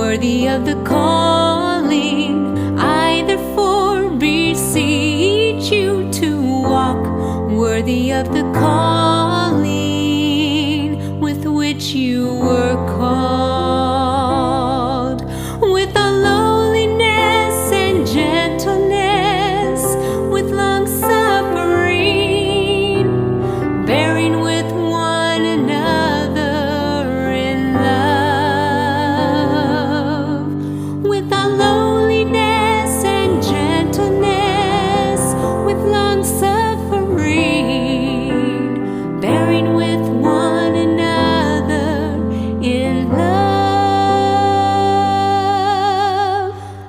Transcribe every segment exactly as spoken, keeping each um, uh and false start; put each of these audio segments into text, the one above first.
Worthy of the calling, I therefore beseech you to walk worthy of the calling with which you were called, with all lowliness and gentleness, with long suffering, bearing with one another in love, with all lowliness and gentleness, with long suffering, bearing with one another in love.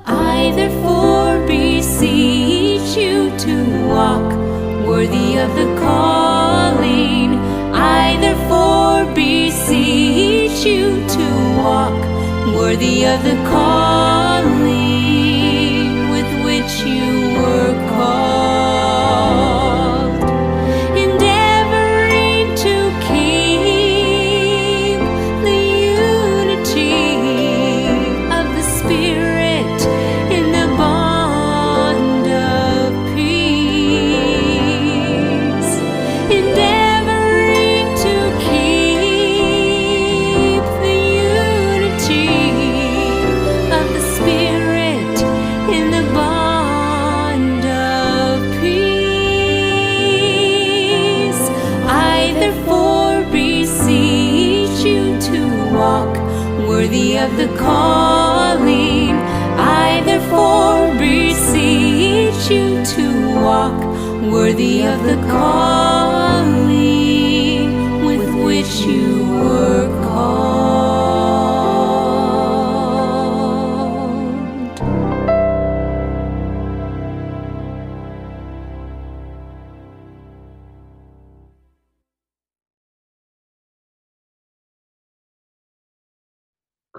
I therefore beseech you to walk worthy of the calling. I therefore beseech you to walk worthy of the calling with which you were called, endeavoring to keep the unity of the Spirit in the bond of peace, endeavoring to keep the unity of the Spirit in the bond of peace. I therefore beseech you to walk worthy of the calling. I therefore beseech you to walk worthy of the calling with which you were called.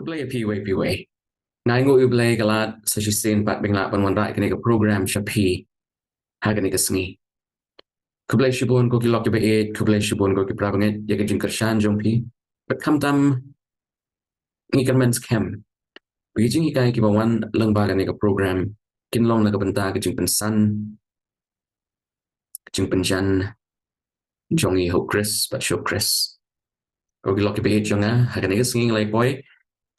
Khublei ïa phi wei phi wei. Nga ainguh ïa u Blei ka lad sa shisien pat ba nga lah ban wanrah ïa kane ka program sha phi ha kane ka sngi. Khublei shibun ko ki lok kiba ïeit, khublei shibun ko ki para bangeit ïa ka jingkyrshan jong phi. Bad khamtam ngi kyrmen skhem ba ki jinghikai kiba wan lyngba kane ka program kin long na ka bynta ka jingpynsan, ka jingpynjan jong ngi ha u Khrist bad sha u Khrist. Ko ki lok kiba ïeit jong nga, ha kane ka sngi ngi la poi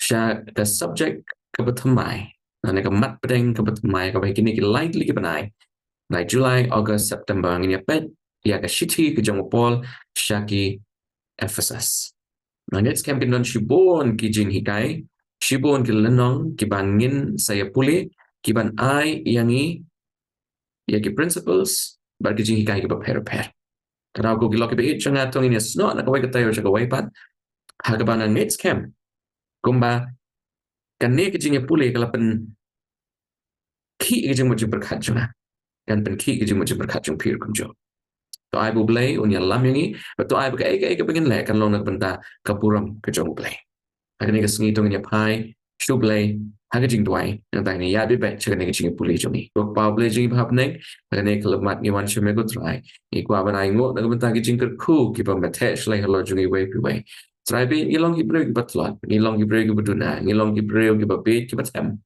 sha ka subject kaba thymmai, lane ka mat pdeng kaba thymmai, kaba ha kine ki lai tylli ki bnai, bnai July, August, September, ngin ïa peit ïa ka shithi ka jong u Paul sha ki Ephesus. Nga ngeit skhem kin don shibun ki jinghikai, shibun ki lynnong kiba ngin sa ïa pule, kiban ai ïa ngi ïa ki principles bad ki jinghikai kiba pher pher. Te ko ki lok kiba ïeit jong nga, to ngin ïa snoh na kawei ka taïew sha kawei pat, ha kaba nga ngeit skhem kumba kane ka jingïapule ka la pynkhih ïa ka jingmut jingpyrkhat jong nga, kan pynkhih ïa ka jingmut jingpyrkhat jong phi ruh kumjuh. To ai ba u Blei un ïalam ïa ngi, bad to ai ba kaei kaei kaba ngin leh kan long na ka bynta ka burom ka jong u Blei. Ha kane ka sngi to ngin ïa phai sha u Blei ha ka jingduwai, nangta ngin ïa bit beit sha kane ka jingïapule jong ngi. Ko Kpa u Blei jong ngi ba ha bneng, ha kane ka khyllipmat ngi wan sha me ko Trai. Ngi kwah ban ainguh na ka bynta ki jingkyrkhu kiba me theh shlei halor jong ngi wei pa wei. Trai, ba ngi long ki briew kiba tlot, ngi long ki briew kiba duna, ngi long ki briew kiba bieit kiba them.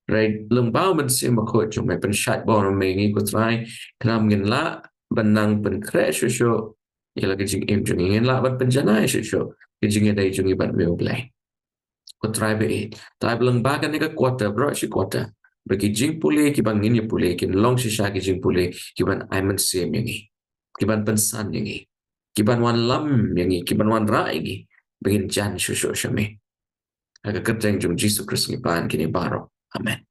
Hynrei lyngba u Mynsiem Bakhuid jong me, pynshait bor me ïa ngi ko Trai, khnang ba ngin lah ban nang pynkhreh shuh shuh ïa la ka jingim jong ngi, ngin lah ban pynjanai shuh shuh ka jingïadei jong ngi bad me u Blei. Ko Trai ba ïeit, to ai ba lyngba kane ka quarter, baroh shi quarter, ba ki jingpule kiba ngin ïa pule kin long shisha ki jingpule kiban ai mynsiem ïa ngi, kiban pynsan ïa ngi, kiban wanlam ïa ngi, kiban wanrah ïa ngi ba ngin jan shuh shuh sha me. Ha ka kyrteng jong Jisu Khrist ngi pan kine baroh. Amen.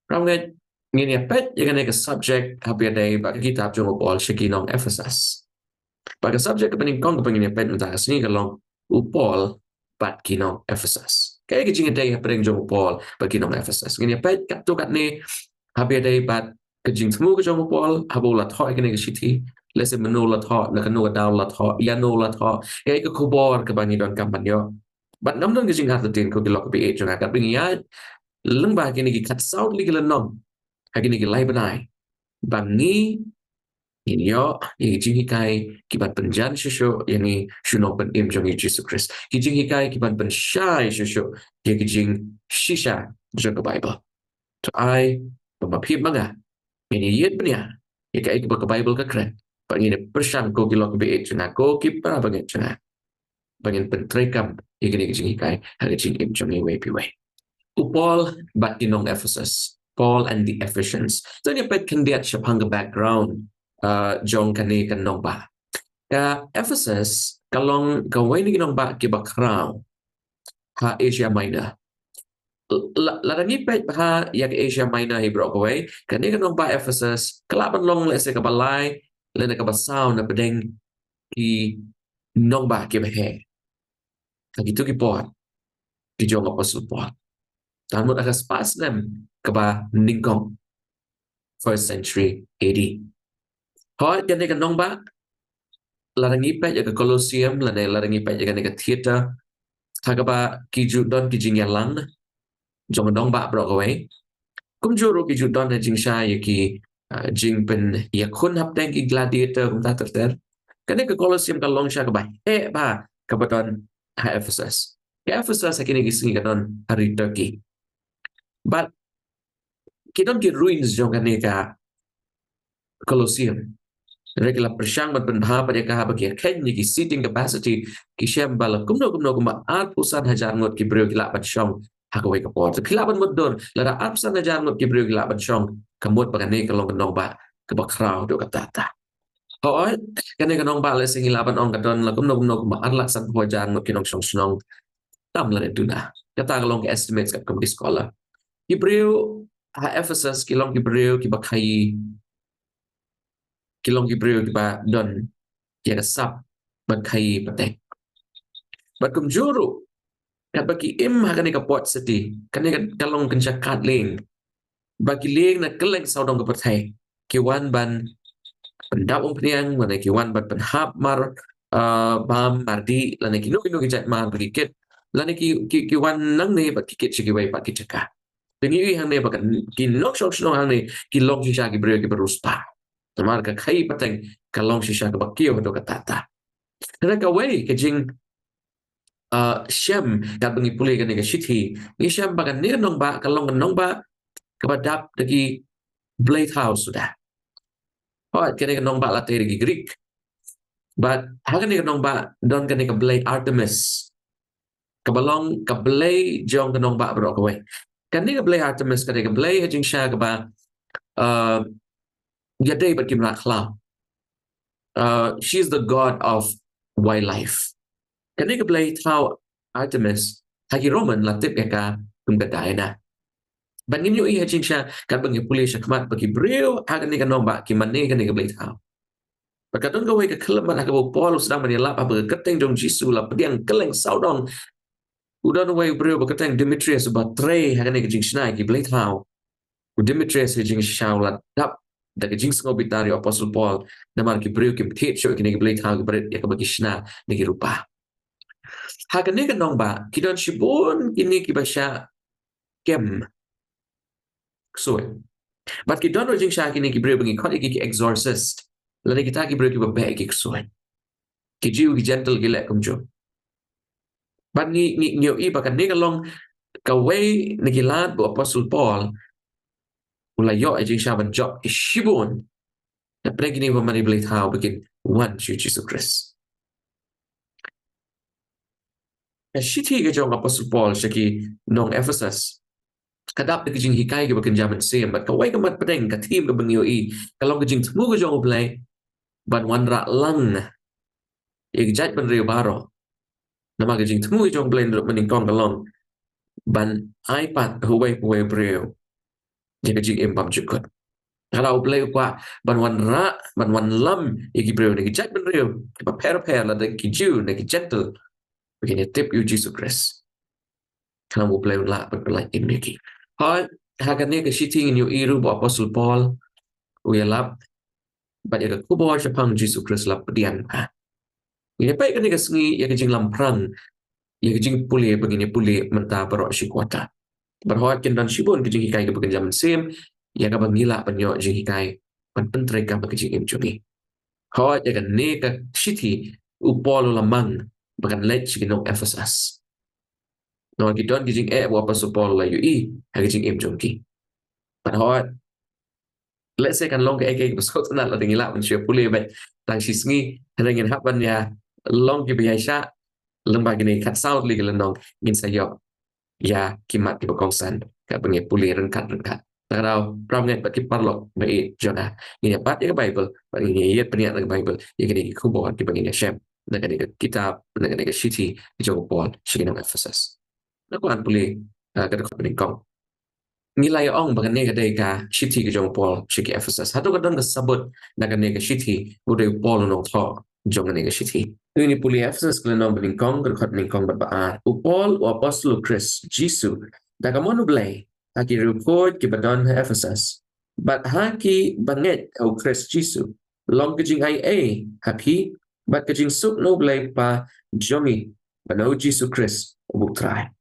Para bangeit, ngin ïa peit ïa kane ka subject haba ïadei bad ka kitab jong u Paul sha ki nong Ephesus. Bad ka subject kaba nyngkong kaba ngin ïa peit mynta ka sngi ka long u Paul bad ki nong Ephesus. Kaei ka jingïadei hapdeng jong u Paul bad ki nong Ephesus? Ngin ïa peit katto katne haba ïadei bad ka jingthmu ka jong u Paul haba u la thoh ïa kane ka shithi. Lehse mynno u la thoh, na kano ka daw u la thoh, ïano u la thoh, kaei ka khubor kaba ngi donkam ban ïoh. Bad ngam don ka jingartatien ko ki lok kiba ïeit jong nga, katba ngi ïaid lyngba kine ki khatsaw tylli ki lynnong ha kine ki lai bnai, ba ngi Ngin ïoh ïa ki jinghikai ki ban pynjan shuh shuh ïa ngi sha u Nongpynim jong ngi Jisu Khrist. Ki jinghikai ki ban pynshai shuh shuh ïa ki jingshisha jong ka Baibl. To ai ba ma phi ma nga ngin ïa ïit bniah ïa kaei kaba ka Baibl ka kren. Ba ngin ïa pyrshang ko ki lok ba ïeit jong nga, ko ki para bangeit jong nga, ba ngin pyntreikam ïa kine ki jinghikai ha ka jingim jong ngi iwei pa iwei. U Paul bad ki nong Ephesus. Paul and the Ephesians. To ngin peit khyndiat shaphang ka background, uh, jong kane ka nongbah. Ka Ephesus ka long kawei na ki nongbah kiba khraw ha Asia Minor. La, lada ngi peit bha ïa ka Asia Minor hi baroh kawei, kane ka nongbah Ephesus ka lah ban long lehse kaba lai lane kaba saw na pdeng ki nongbah kiba heh ha kito ki por ki jong u Apostol Paul. Tang mut ha ka spah snem kaba nyngkong, first century A D. Hooid, kane ka nongbah, lada ngi peit ïa ka Colosseum lane lada ngi peit ïa kane ka theater, ha kaba ki ju don ki jingïalang jong ka nongbah baroh kawei. Kumjuh ruh ki ju don ha jingshisha ïa ki, uh, jingpynïakhun hapdeng ki gladiator kumta ter ter. Kane ka Colosseum ka long shisha kaba heh bha kaba don ha Ephesus. Ka Ephesus ha kine ki sngi ka don ha ri Turkey. Bad ki don ki ruins jong kane ka Colosseum. Hynrei ki la pyrshang ban pynbha pat ïa ka, haba ki ïakheiñ ïa ki seating capacity, ki shem ba la kumno kumno kumba arphew san hajar ngut ki briew ki lah ban shong ha kawei ka por. Te phi lah ban mutdur, lada arphew san hajar ngut ki briew ki lah ban shong, ka mut ba kane ka long ka nongbah kaba khraw haduh katta katta. Hooid, kane ka nongbah lehse ngi lah ban ong ka don la kumno kumno kumba ar lak sanphew hajar ngut ki nongshong shnong. Tam lane duna. Kata ka long ka estimates katkum ki scholar. Ki briew ha Ephesus ki long ki briew kiba khaïi, ki long ki briew kiba don ïa ka sap ban khaïi pateng. Bad kumjuh ruh, katba ki im ha kane ka port city, kane ka, ka long kynja kad lieng ba ki lieng na kylleng sawdong ka pyrthei ki wan ban pyndap umphniang, lane ki wan ban pynhap mar, uh, bam, mar dih, lane kino kino ki jait mar ba ki kit, lane ki, ki, ki wan nangne bad ki kit sha kiwei pat ki jaka. Te ngi ïohi hangne ba ki nongshong shnong hangne ki long shisha ki briew kiba riewspah. Namar ka khaïi pateng ka long shisha kaba kiew haduh katta katta. Te kawei ka jing, uh, shem, katba ngi pule kane ka shithi, ngi shem ba kane ka nongbah ka long ka nongbah kaba dap da ki blei thaw suda. Hooid, kane ka nongbah la tei da ki Greek. Bad ha kane ka nongbah don kane ka blei Artemis, kaba long ka blei jong ka nongbah baroh kawei. Kane ka blei Artemis ka dei ka blei ha jingshisha kaba, uh, ïadei bad ki mrad khlaw. Uh, she is the god of wildlife. Kane ka blei thaw Artemis ha ki Roman la tip ïa ka kum ka Diana. Bad ngin ïohi ha jingshisha katba ngi pule shakhmat ba ki briew ha kane ka nongbah ki mane kane ka blei thaw. Bad ka don kawei ka khyllipmat ha kaba u Paul u sdang ban ïalap, haba ka kyrteng jong u Jisu la pdiang kylleng sawdong, u don uwei u briew ba kyrteng Demetrius uba trei ha kane ka jingshna ïa ki blei thaw. U Demetrius ha jingshisha u la dap da ka jingsngewbitar ïa u Apostol Paul, namar ki briew kim thied shuh ïa kine ki blei thaw kiba rit ïa kaba ki shna na ki rupa. Ha kane ka nongbah ki don shibun kine kiba shah kem ksuid. Bad ki don ruh jingshisha kine ki briew ba ngi khot ïa ki, ki exorcist, lane kita ki briew kiba beh ïa ki ksuid. Ki Jiw ki Jentil ki leh kumjuh. Bad ngi, ngi, ngi ïohi ba kane ka long kawei na ki lad ba u Apostol Paul u la ïoh ïa ka jingshah ban jop ïa shibun na pdeng kine ba mane blei thaw ba kin wan sha u Jisu Khrist. Ka shithi ka jong u Apostol Paul sha ki nong Ephesus ka dap da ki jinghikai kiba kynja mynsiem, bad kawei ka mat pdeng, ka theme kaba ngi ïohi ka long ka jingthmu ka jong U Blei ban wanrah lang ïa ki jaitbynriew baroh. Namar ka jingthmu ka jong U Blei naduh mynnyngkong ka long ban ai pat ha uwei pa uwei u briew ïa ka jingim bymjukut. Lada U Blei u kwah ban wanrah, ban wanlam ïa ki briew na ki jaitbynriew kiba pher pher, lada ki Jiw ne ki Jentil, ba kin ïa tip ïa u Jisu Khrist, khnang ba U Blei un lah ban pyllait im ïa ki. Hooid, ha kane ka shithi ngin ïohi ruh ba u Apostol Paul u ïalap bad ïa ka khubor shaphang u Jisu Khrist la pdiang bha. Ngin ïa peit kane ka sngi ïa ka jinglamphrang, ïa ka jingpule ba ngin ïa pule mynta baroh shi kwata. Bad hooid, kin don shibun ki jinghikai kiba kynja mynsiem ïa kaba ngi lah ban ïoh jinghikai ban pyntreikam ha ka jingim jong ngi. Hooid, ïa kane ka shithi u Paul u la mang ba kan leit sha ki nong Ephesus. Namar ki don ki jingeh ba u Apostol Paul u la ïohi ha ki jingim jong ki. Bad hooid, lehse kan long kaei kaei kaba sngewtynnat lada ngi lah ban shu pule beit tang shi sngi, hynrei ngin hap ban ïa long kiba ïaishah lyngba kine ki khatsaw tylli ki lynnong, ngin sa ïoh ïa ki mat kiba kongsan katba ngi pule ryngkat ryngkat. Te kata ka daw, para bangeit bad ki paralok ba ïeit jong nga, ngin ïa bat ïa ka Baibl bad ngin ïa ïoh pynïaid na ka Baibl ïa kine ki khubor kiba ngin ïa shem na kane ka kitab, na kane ka shithi jong u Paul sha ki nong Ephesus. Ngan pule, ah, ka dkhot ba nyngkong. Ngi la ïa ong ba kane ka dei ka shithi ka jong u Paul sha ki Ephesus. Hato ka don ka sabut na kane ka shithi ba u dei u Paul u nongthoh jong kane ka shithi? Ngi pule Ephesus ka lynnong ba nyngkong, ka dkhot ba nyngkong bad ba ar. U Paul, u apostol u Khrist Jisu, da ka mon u Blei, ha ki riewkhuid kiba don ha Ephesus, bad ha ki bangeit ha u Khrist Jisu, long ka jingai ei ha phi, bad ka jingsuk na u Blei Kpa jong ngi, bad na u Jisu Khrist u Trai.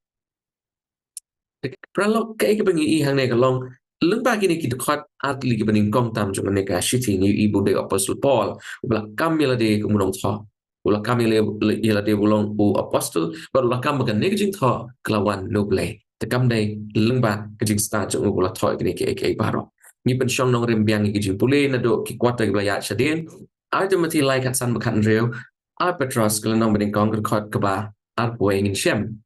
Paralok, kaei kaba ngi ïohi hangne ka long, lyngba kine ki dkhot ar tylli kiba nyngkong tam jong kane ka shithi ngi ïohi ba u dei u apostol Paul uba la kam ïa lade kum u nongthoh. U la kam ïa la, ïa lade ba u long u apostol, bad u la kam ba kane ka jingthoh ka la wan na u Blei. Te kam dei lyngba ka jingstad jong u ba u la thoh ïa kine kiei kiei baroh. Ngi pynshong nongrim biang ïa ki jingpule naduh ki quarter kiba la ïaid shadien. Ar Timothi lai, khatsan bad khathynriew. Ar Petros ka lynnong ba nyngkong, ka dkhot kaba arphew wei, ngin shem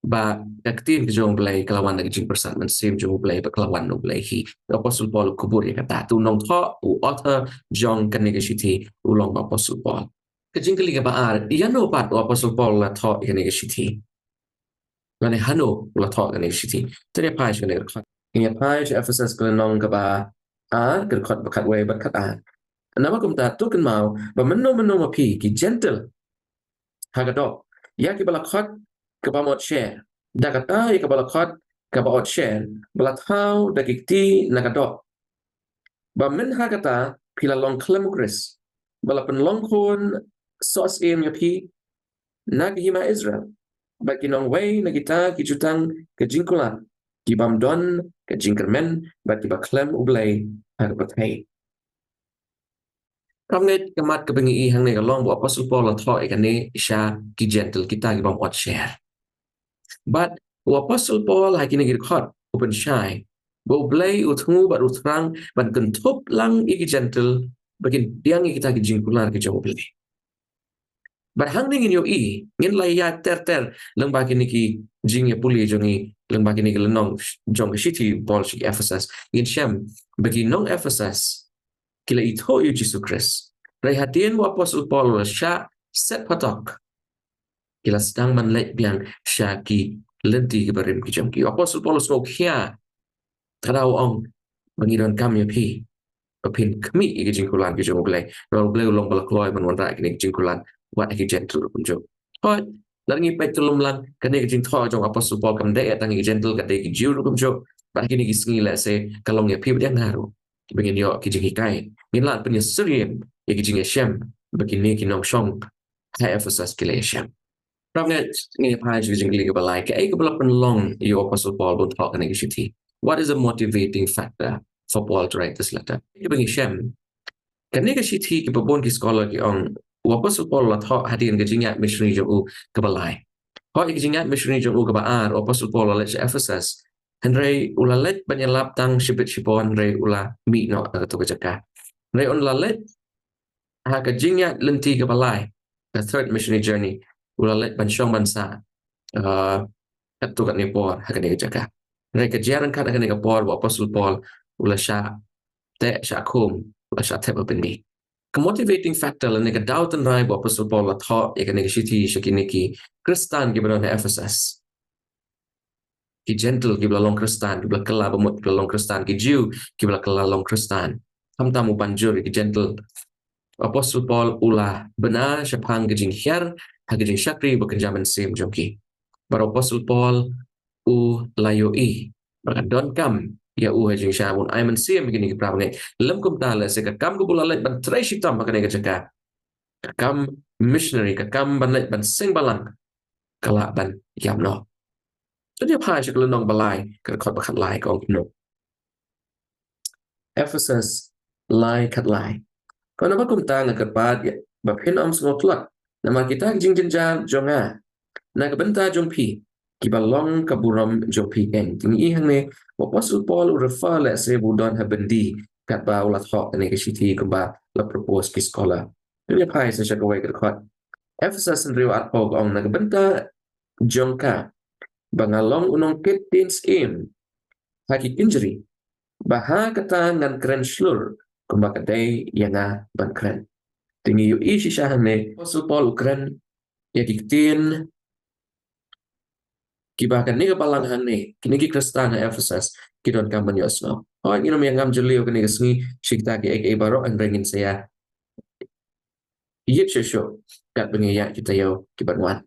ba ka ktien ka jong u Blei ka la wan da ka jingpyrsad mynsiem jong u Blei bad ka la wan na u Blei hi. U apostol Paul u kubur ïa kata. Te u nongthoh, u author jong kane ka shithi, u long ba apostol Paul. Ka jingkylli kaba ar, ïano pat u apostol Paul u la thoh ïa kane ka shithi? Lane hano u la thoh ïa kane ka shithi? Te ngin ïa phai sha kane ka dkhot. Ngin ïa phai sha Ephesus ka lynnong kaba ar, ka dkhot ba khatwei bad khatar. Namar kumta to kynmaw ba mynno mynno ma phi ki Jentil ha ka doh ïa kiba la khot kaba ot sher, da kata ïa kaba la khot kaba ot sher ba la thaw da ki kti na ka doh, ba mynha kata phi la long khlem u Khrist, ba la pynlong khun sohsiem ïa phi na ka hima Israel, bad ki nongwei na kita ki jutang ka jingkular, ki bym don ka jingkyrmen bad kiba khlem u Blei ha ka pyrthei. Ka ngeit ka mat kaba ngi ïohi hangne ka long ba u apostol Paul u la thoh ïa kane sha ki Jentil, kita ki bym ot sher. Bad u apostol Paul ha kine ki dkhot u pynshai ba u Blei u thmu bad u thrang ban kynthup lang ïa ki Jentil ba kin pdiang ïa kita ki jingkular ki jong u Blei. Bad hangne ngin ïohi, ngin la ïa ter ter lyngba kine ki jingïapule jong ngi, lyngba kine ki lynnong jong ka shithi Paul sha ki Ephesus. Ngin shem ba ki nong Ephesus ki la ithuh ïa u Jisu Khrist. Hynrei hadien ba u apostol Paul u la shah set phatok, ki la sdang ban leit biang sha ki lynti kiba rim ki jong ki. U apostol Paul u sngewkhia, ka daw ong ba ngi donkam ïa phi ba phin khmih ïa ki jingkular ki jong u Blei. Namar u Blei u long ba la kloi ban wanrah ïa kine ki jingkular wat ha ki Jentil ruh kumjuh. Hooid, lada ngi peit tyllum lang, kane ka jingthoh jong u apostol Paul kam dei tang ïa ki Jentil, ka dei ki Jiw ruh kumjuh. Bad ha kine ki sngi lehse ka long ïa phi bad ïa nga ruh ba ngin ïoh ki jinghikai, ngin lah pynïasyriem ïa ki jingïashem ba kine ki nongshong ha Ephesus ki la ïashem. Para bangeit, ngin ïa phai sha ka jingkylli kaba lai. Kaei kaba la pynlong ïa u apostol Paul ban thoh kane ka shithi? What is the motivating factor for Paul to write this letter? Kaba ngi shem, kane ka shithi, kiba bun ki scholar ki ong u apostol Paul u la thoh hadien ka jingïaid missionary jong u kaba lai. Hooid, ïa ka jingïaid missionary jong u kaba ar, u apostol Paul u la leit sha Ephesus. Hynrei u la leit ban ïalap tang shibit shibun, hynrei u la mih noh na kato ka jaka. Hynrei un la leit ha ka jingïaid lynti kaba lai, the third missionary journey, u la leit ban shong ban sah, uh, katto katne por ha kane ka jaka. Hynrei ka jia ryngkat ha kane ka por ba u apostol Paul u la shah teh shah khum, u la shah thep ha byndi. Ka motivating factor lane ka daw tynrai ba u apostol Paul u la thoh ïa kane ka shithi sha kine ki Khristan kiba don ha Ephesus. Ki Jentil kiba la long Khristan, kiba la kylla ba mut kiba la long Khristan, ki Jiw kiba la kylla long Khristan. Khamtam u ban jur ïa ki Jentil, u apostol Paul u la bna shaphang ka jinghiar ha ka jingshakri ba kynja mynsiem jong ki. Bad u apostol Paul u la ïohi ba ka donkam ïa u ha jingshah ban ai mynsiem ïa kine ki para bangeit. Lym kumta lehse ka kam kaba u la leit ban trei shitom ha kane ka jaka, ka kam missionary, ka kam ban leit ban seng balang, ka lah ban ïap noh. To ngin ïa phai sha ka lynnong ba lai, ka dkhot ba khatlai, ka ong kumno. Ephesus lai khatlai. Bad naba kumta nga kyrpad ïa ba phin ym sngewtlot namar kita ki jingjynjar jong nga na ka bynta jong phi, kiba long ka burom jong phi. Ïa ngi i hangne, u Apostol Paul u refer lehse ba u don ha byndi katba u la thoh kane ka shithi kumba la propose ki scholar. Ngin ïa phai sa sha kawei ka dkhot. Ephesus hynriew arphew ka ong, na ka bynta jong ka, ba nga long u nongkit ktien syiem ha ki kynjri, ba ha kata ngan kren shlur kumba ka dei ïa nga ban kren. Te ngi ïohi shisha hangne, Apostol Paul u kren ïa ki ktien kiba kane ka balang hangne, kine ki Khristan ha Ephesus ki donkam ban ïohsngew. Hooid, ngin ym ïa ngam jylliew kane ka sngi sha kita kiei kiei baroh, hynrei ngin sa ïa ïit shuh shuh katba ngi ïa kita ïa kiba wan.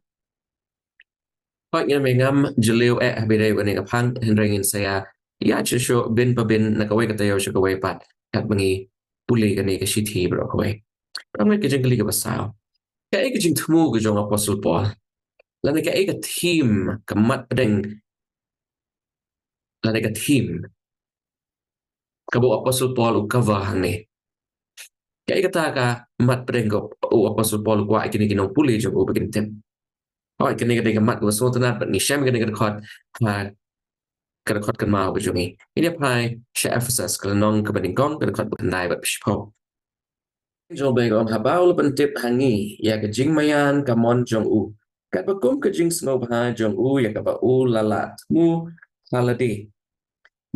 Hooid, ngin ym ïa ngam jylliew eh ha ba ïadei bad kane ka phang, hynrei ngin sa ïa ïit shuh shuh bin pa bin na kawei ka taïew sha kawei pat katba ngi pule kane ka shithi baroh kawei. Pynban ka jingkylli kaba saw, kaei ka jingthmu ka jong u Apostol Paul? Lane kaei ka theme, ka mat pdeng, lane ka theme kaba u Apostol Paul u cover hangne? Kaei kata ka mat pdeng kaba u Apostol Paul u kwah ïa kine ki nongpule jong u ba kin tip? Hooid, kane ka dei ka mat kaba sngewtynnat bad ngi shem kane ka dkhot ha ka dkhot kynmaw ka jong ngi. Ngin ïa phai sha Ephesus, ka lynnong kaba nyngkong, ka dkhot ba khyndai bad ba shiphew. Jong u Blei ka ong, haba u la pyntip ha ngi ïa ka jingmaïan kamon jong u, katba kum ka jingsngewbha jong u ïa kaba u la lah thmu ha lade,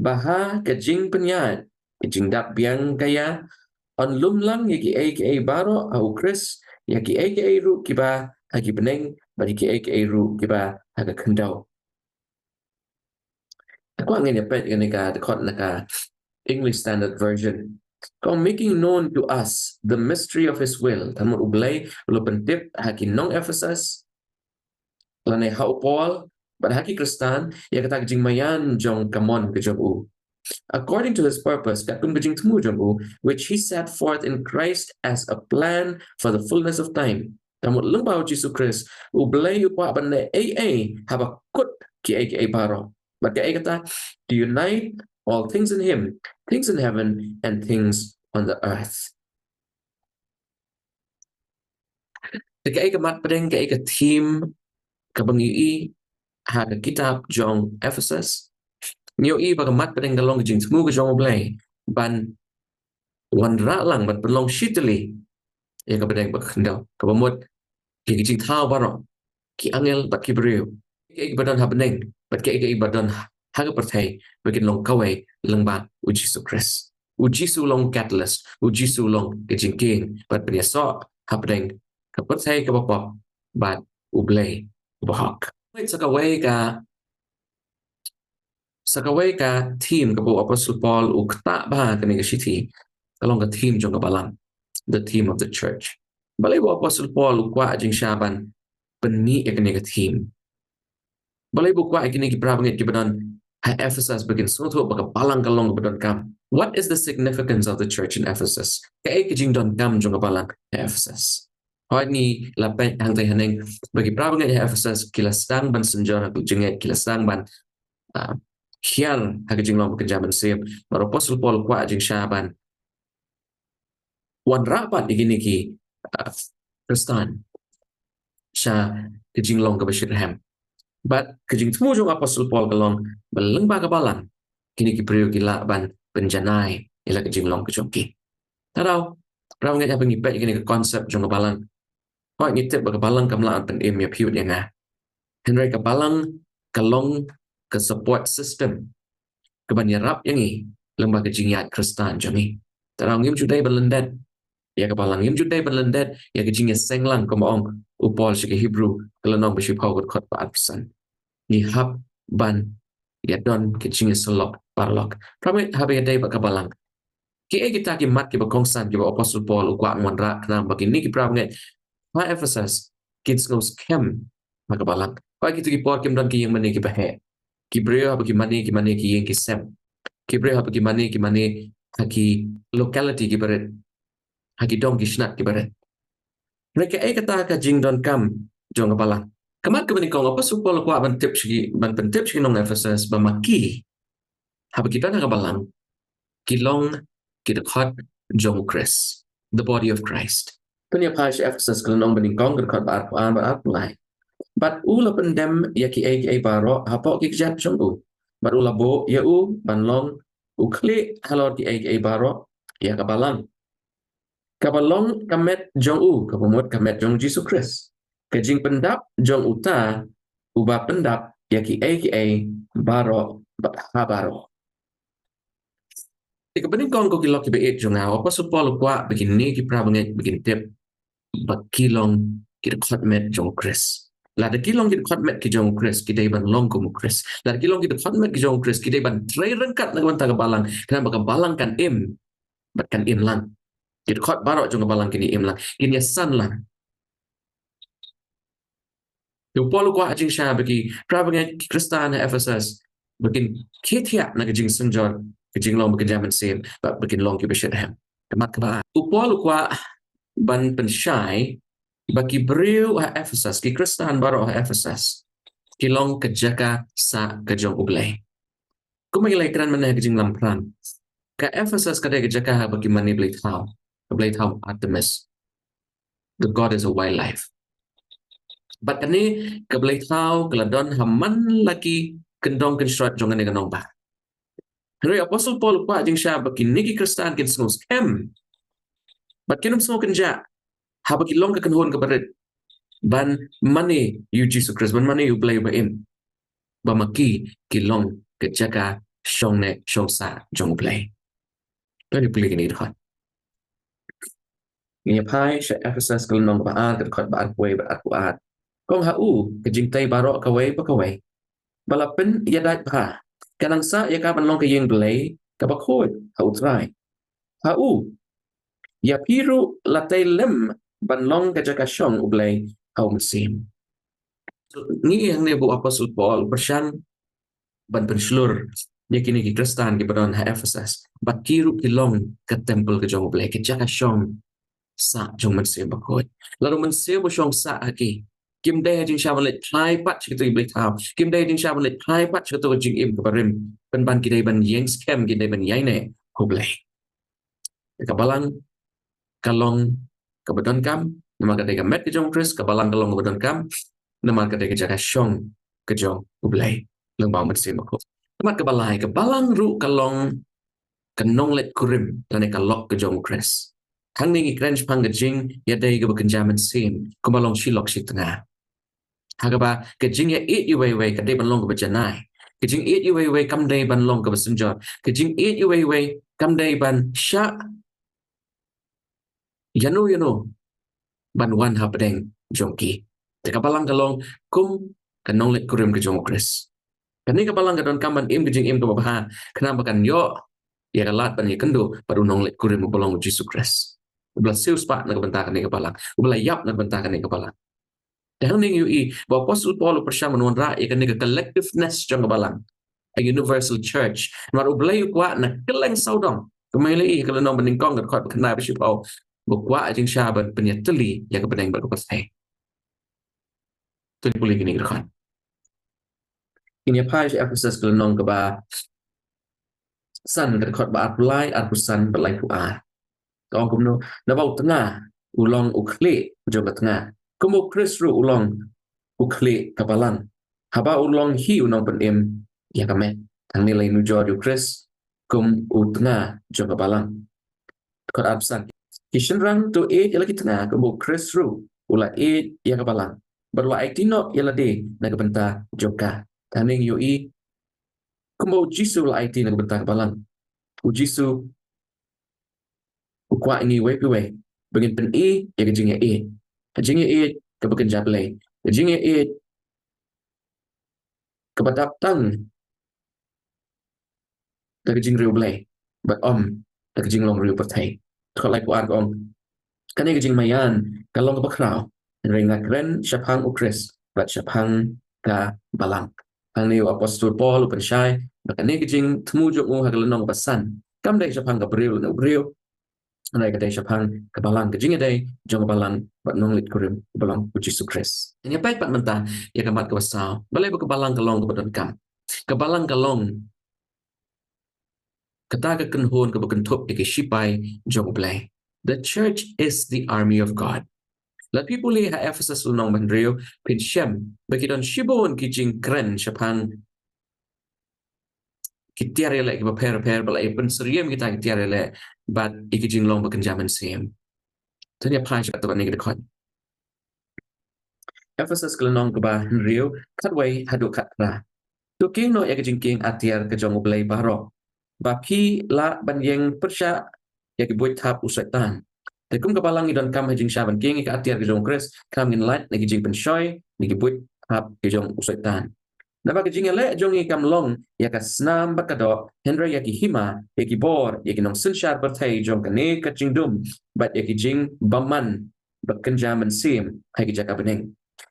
ba ha ka jingpynïaid, ka jingdap biang ka ïa yn lum lang ïa kiei kiei baroh ha u Khrist, ïa kiei kiei ruh kiba ha ki bneng bad ïa kiei kiei ruh kiba ha ka khyndew. Nga kwah ngin ïa peit kane ka dkhot na ka English Standard Version. Ka ong, making known to us the mystery of his will. Tang mut u Blei u la pyntip ha ki nong Ephesus, lane ha u Paul bad ha ki Khristan, ïa kata ka jingmaïan jong kamon ka jong u, according to his purpose, katkum ka jingthmu jong u, which he set forth in Christ as a plan for the fullness of time. Tang mut lyngba u Jisu Khrist, u Blei u kwah ban leh ei ei haba kut kiei kiei baroh. Bad kaei kata? To unite all things in him, things in heaven and things on the earth. Te kaei ka mat pdeng, kaei ka theme kaba ngi ïohi ha ka kitab jong Ephesus? Ngi ïohi ba ka mat pdeng ka long ka jingthmu ka jong u Blei ban wanrah lang, ban pynlong shitylli ïa ka bneng bad ka khyndew, kaba mut ïa ki jingthaw baroh, ki angel bad ki briew, kiei kiei ba don ha bneng bad kiei kiei ba don ha ka pyrthei, ba kin long kawei lyngba u Jisu Khrist. U Jisu long catalyst, u Jisu long ka jingkieng ban pynïasoh hapdeng ka pyrthei kaba pop bad u Blei uba hok. Sa kawei ka, sa kawei ka theme kaba u Apostol Paul u ktah bha ha kane ka shithi, ka long ka theme jong ka balang, the theme of the church. Balei ba u Apostol Paul u kwah jingshisha ban pynmih ïa kane ka theme? Balei ba u kwah ïa kine ki para bangeit kiba don ha Ephesus ba kin sngewthuh ba ka balang ka long kaba donkam? What is the significance of the church in Ephesus? Kaei ka jingdonkam jong ka balang ha Ephesus? Hooid, ngi la peit hangtei haneng ba ki para bangeit ha Ephesus ki la sdang ban synjor ha ka jingngeit, ki la sdang ban, ah, hiar ha ka jinglong ba kynja mynsiem. Bad u Apostol Paul u kwah jingshisha ban wanrah pat ïa kine ki, ah, Khristan sha ka jinglong kaba shitrhem. Bad ka jingthmu jong u Apostol Paul ka long ba lyngba ka balang, kine ki briew ki lah ban pynjanai ïa la ka jinglong ka jong ki. Te daw, para bangeit, haba ngi peit ïa kane ka concept jong ka balang, hooid, ngi tip ba ka balang kam lah ban pynim ïa phi bad ïa nga. Hynrei ka balang ka long ka support system kaban ïarap ïa ngi lyngba ka jingïaid Khristan jong ngi. Te daw, ngim ju dei ban lyndet ïa ka balang, ngim ju dei ban lyndet ïa ka jingïaseng lang, kumba ong u Paul sha ki Hebru, ka lynnong ba shiphew, ka dkhot ba arphew san. Ngi hap ban ïadon ka jingïasyllok paralok. Para bangeit, haba ïadei bad ka balang, kiei kita ki mat kiba kongsan kiba u Apostol Paul u kwah ban wanrah khnang ba kine ki para bangeit ha Ephesus kin sngew skhem ha ka balang? Hooid, kito ki por kim don ki ïing mane kiba heh. Ki briew haba ki mane, ki mane ha ki ïing ki sem. Ki briew haba ki mane, ki mane ha ki locality kiba rit, ha ki dong ki shnat kiba rit. Hynrei kaei kata ka jingdonkam jong ka balang? Ka mat kaba nyngkong, u Apostol Paul u kwah ban tip sha ki, ban pyntip sha ki nong Ephesus ba ma ki, haba ki don ha ka balang, ki long ki dkhot jong u Khrist. the body of Christ. Pynïaphai sha Ephesus ka lynnong banyngkong ka dkhot ba arphew ar bad arphew lai. Bad u la pyndem ïa kiei kiei baroh hapoh ki kjat jong u. Bad u la buh ïa u ban long u khlieh halor kiei kiei baroh ïa ka balang, kaba long ka met jong u, kaba mut ka met jong Jisu Khrist, ka jingpyndap jong uta uba pyndap ïa kiei kiei baroh bad ha baroh. Te kaba nyngkong ko ki lok kiba ïeit jong nga, u Apostol Paul u kwah ba kine ki para bangeit ba kin tip ba ki long ki dkhot met jong u Khrist. Lada ki long ki dkhot met ki jong u Khrist, ki dei ban long kum u Khrist. Lada ki long ki dkhot met ki jong u Khrist, ki dei ban trei ryngkat na ka bynta ka balang, khnang ba ka balang kan im bad kan im lang. Ki dkhot baroh jong ka balang kin im lang, kin ïasan lang. Te u Paul u kwah jingshisha ba ki para bangeit ki Khristan ha Ephesus ba kin khie thiah na ka jingsynjor, ka jinglong bakynja mynsiem, bad ba kin long kiba shitrhem. Ka mat kaba ar, u Paul u kwah ban pynshai ba ki briew ha Ephesus, ki Khristan baroh ha Ephesus, ki long ka jaka sah ka jong U Blei. Kumba ngi la ïakren mynne ha ka jinglamphrang, ka Ephesus ka dei ka jaka ba ki mane blei thaw, ka blei thaw Artemis, the goddess of wildlife. Bad kane ka blei thaw ka la don ha man la ki kyndong kynshrot jong kane ka nongbah. Hynrei u Apostol Paul u kwah jingshisha ba kine ki Khristan kin sngew skhem bad kin ym sngew kynjah haba ki long ka kynhun kaba rit ban mane ïa u Jisu Khrist, ban mane ïa U Blei uba im, ba ma ki ki long ka jaka shong neh shong sah jong U Blei. To ngin pule kine ki dkhot. Ngin ïaphai sha Ephesus ka lynnong kaba ar ka dkhot ba arphew wei bad arphew ar. Ka ong, ha u ka jingtei baroh kawei pa kawei ba la pynïadait bha ka nang sah ïa ka ban long ka ïing blei kaba khuid ha U Trai. Ha u ïa phi ruh la tei lem ban long ka jaka shong U Blei ha U Mynsiem. So, ngi ïohi hangne ba u Apostol Paul u pyrshang ban pynshlur ïa kine ki Khristan kiba don ha Ephesus ba ki ruh ki long ka temple ka jong U Blei, ka jaka shong sah jong U Mynsiem Bakhuid. Lada U Mynsiem u shong sah ha ki, kim dei ha jingshisha ban leit phai pat sha kito ki blei thaw, kim dei ha jingshisha ban leit phai pat sha kato ka jingim kaba rim, pynban ki dei ban ïeng skhem, ki dei ban ïaineh ha U Blei. Ka balang ka long kaba donkam namar ka dei ka met ka jong u Khrist, ka balang ka long kaba donkam namar ka dei ka jaka shong ka jong U Blei lyngba U Mynsiem Bakhuid. Ka mat kaba lai, ka balang ruh ka long ka nongleit kurim lane ka lok ka jong u Khrist. Hangne ngi kren shaphang ka jingïadei kaba kynja mynsiem kumba long shi lok shi tnga. Ha kaba ka jingïaieit iwei iwei ka dei ban long kaba janai. Ka jingïeit iwei iwei kam dei ban long kaba synjor. Ka jingïeit iwei iwei kam dei ban shah ïano ïano ban wan hapdeng jong ki. Te ka balang ka long kum ka nongleit kurim ka jong u Khrist. Kane ka balang ka donkam ban im ka jingim kaba bha, khnang ba kan ïoh ïa ka lad ban ïakynduh bad u nongleit kurim uba long u Jisu Khrist, uba la siewspah na ka bynta kane ka balang, uba la ïap na ka bynta kane ka balang. Te hangne ngi ïohi ba u Apostol Paul u pyrshang ban wanrah ïa kane ka collectiveness jong ka balang, a universal church. Namar U Blei u kwah na kylleng sawdong. Kumba ngi la ïohi ha ka lynnong banyngkong ka dkhot ba khyndai bad shiphew, ba u kwah jingshisha ban pynïatylli ïa ka bneng bad ka pyrthei. To ngin pule kine ki dkhot. Ngin ïaphai sha Ephesus ka lynnong kaba san ka dkhot ba arphew lai, arphew san bad laiphew ar. Ka ong kumno? Naba u tnga u long u khlieh jong ka tnga, kumba u Khrist ruh u long u khlieh ka balang, haba u long hi u nongpynim ïa ka met. Hangne la ïanujor ïa u Khrist kum u tnga jong ka balang. Dkhot arphew san. Ki shynrang to ïeit ïa la ki tnga kumba u Khrist ruh u la ïeit ïa ka balang bad u la aiti noh ïa lade na ka bynta jong ka. Hangne ngi ïohi kumba u Jisu u la aiti na ka bynta ka balang. U Jisu u kwah ïa ngi iwei pa iwei ba ngin pyni ïa ka jingïaieit, ka jingïaieit kaba kynja Blei, ka jingïaieit kaba dap tang da ka jingriewblei bad ym da ka jinglong riewpyrthei. Dkhot laiphew ar ka ong, kane ka jingmaïan ka long kaba khraw, hynrei nga kren shaphang u Khrist bad shaphang ka balang. Hangne u Apostol Paul u pynshai ba kane ka jingthmu jong u ha ka lynnong ba san kam dei shaphang ka briew lane u briew, hynrei ka dei shaphang ka balang, ka jingïadei jong ka balang bad nongleit kurim uba long u Jisu Khrist. Ngin ïa peit pat mynta ïa ka mat kaba saw, balei ba ka balang ka long kaba donkam. Ka balang ka long kata ka kynhun kaba kynthup ïa ki shipai jong U Blei. The church is the army of God. Lada phi pule ha Ephesus lynnong ba hynriew, phin shem ba ki don shibun ki jingkren shaphang ki tiar ïaleh kiba pher pher, ba la pynsyriem kita ki tiar ïaleh bad ïa ki jinglong ba kynja mynsiem. To ngin ïa phai sha kata kane ka dkhot. Ephesus ka lynnong kaba hynriew, khatwei haduh khatphra. To kieng noh ïa ka jingkieng atiar ka jong U Blei baroh, ba phi lah ban ïeng pyrshah ïa ki buit hap u Soitan. Te kum ka balang ngi donkam ha jingshisha ban kieng ïa ka atiar ka jong U Khrist, khnang ngin lait na ki jingpynshoi na ki buit hap ka jong u Soitan. Naba ka jingïaleh jong ngi kam long ïa ka snam bad ka doh, hynrei ïa ki hima, ïa ki bor, ïa ki nongsynshar pyrthei jong kane ka jingdum, bad ïa ki jingbymman ba kynja mynsiem ha ki jaka bneng.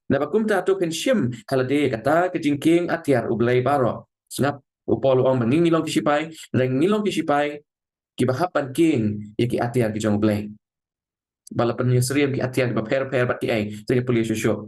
Naba kumta to phin shim ha lade ïa kata ka jingkieng atiar U Blei baroh. Sngap, u Paul u ong ba ngi ngi long ki shipai, hynrei ngi long ki shipai kiba hap ban kieng ïa ki atiar ki jong U Blei. Ba la pynïasyriem ki atiar kiba pher pher bad kiei, to ngin pule shuh shuh.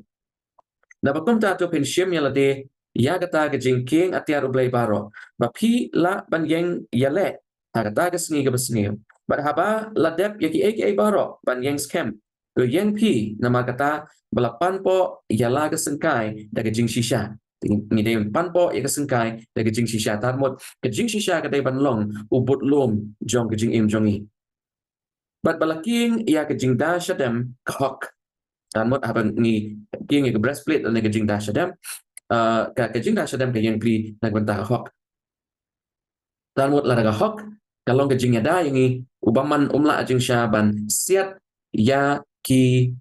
Naba kumta to phin shim ïa lade ïa kata ka jingkieng atiar U Blei baroh, ba phi lah ban ïeng ïaleh ha kata ka sngi kaba sniew. Bad haba la dep ïa kiei kiei baroh ban ïeng skhem, to ïeng phi, namar kata ba la panpoh ïa la ka syngkai da ka jingshisha. Ngi dei ban panpoh ïa ka syngkai da ka jingshisha. Tad mut ka jingshisha ka dei ban long u budlum jong ka jingim jong ngi. Bad ba la kieng ïa ka jingda shadem ka hok. Tad mut haba ngi kieng ïa ka breastplate lane ka jingda shadem, ah, ka, ka jingda shadem ka ïeng pli na ka bynta ka hok. Tad mut lada ka hok ka long ka jingïada ïa ngi, u bymman um lah jingshisha ban siat ïa ki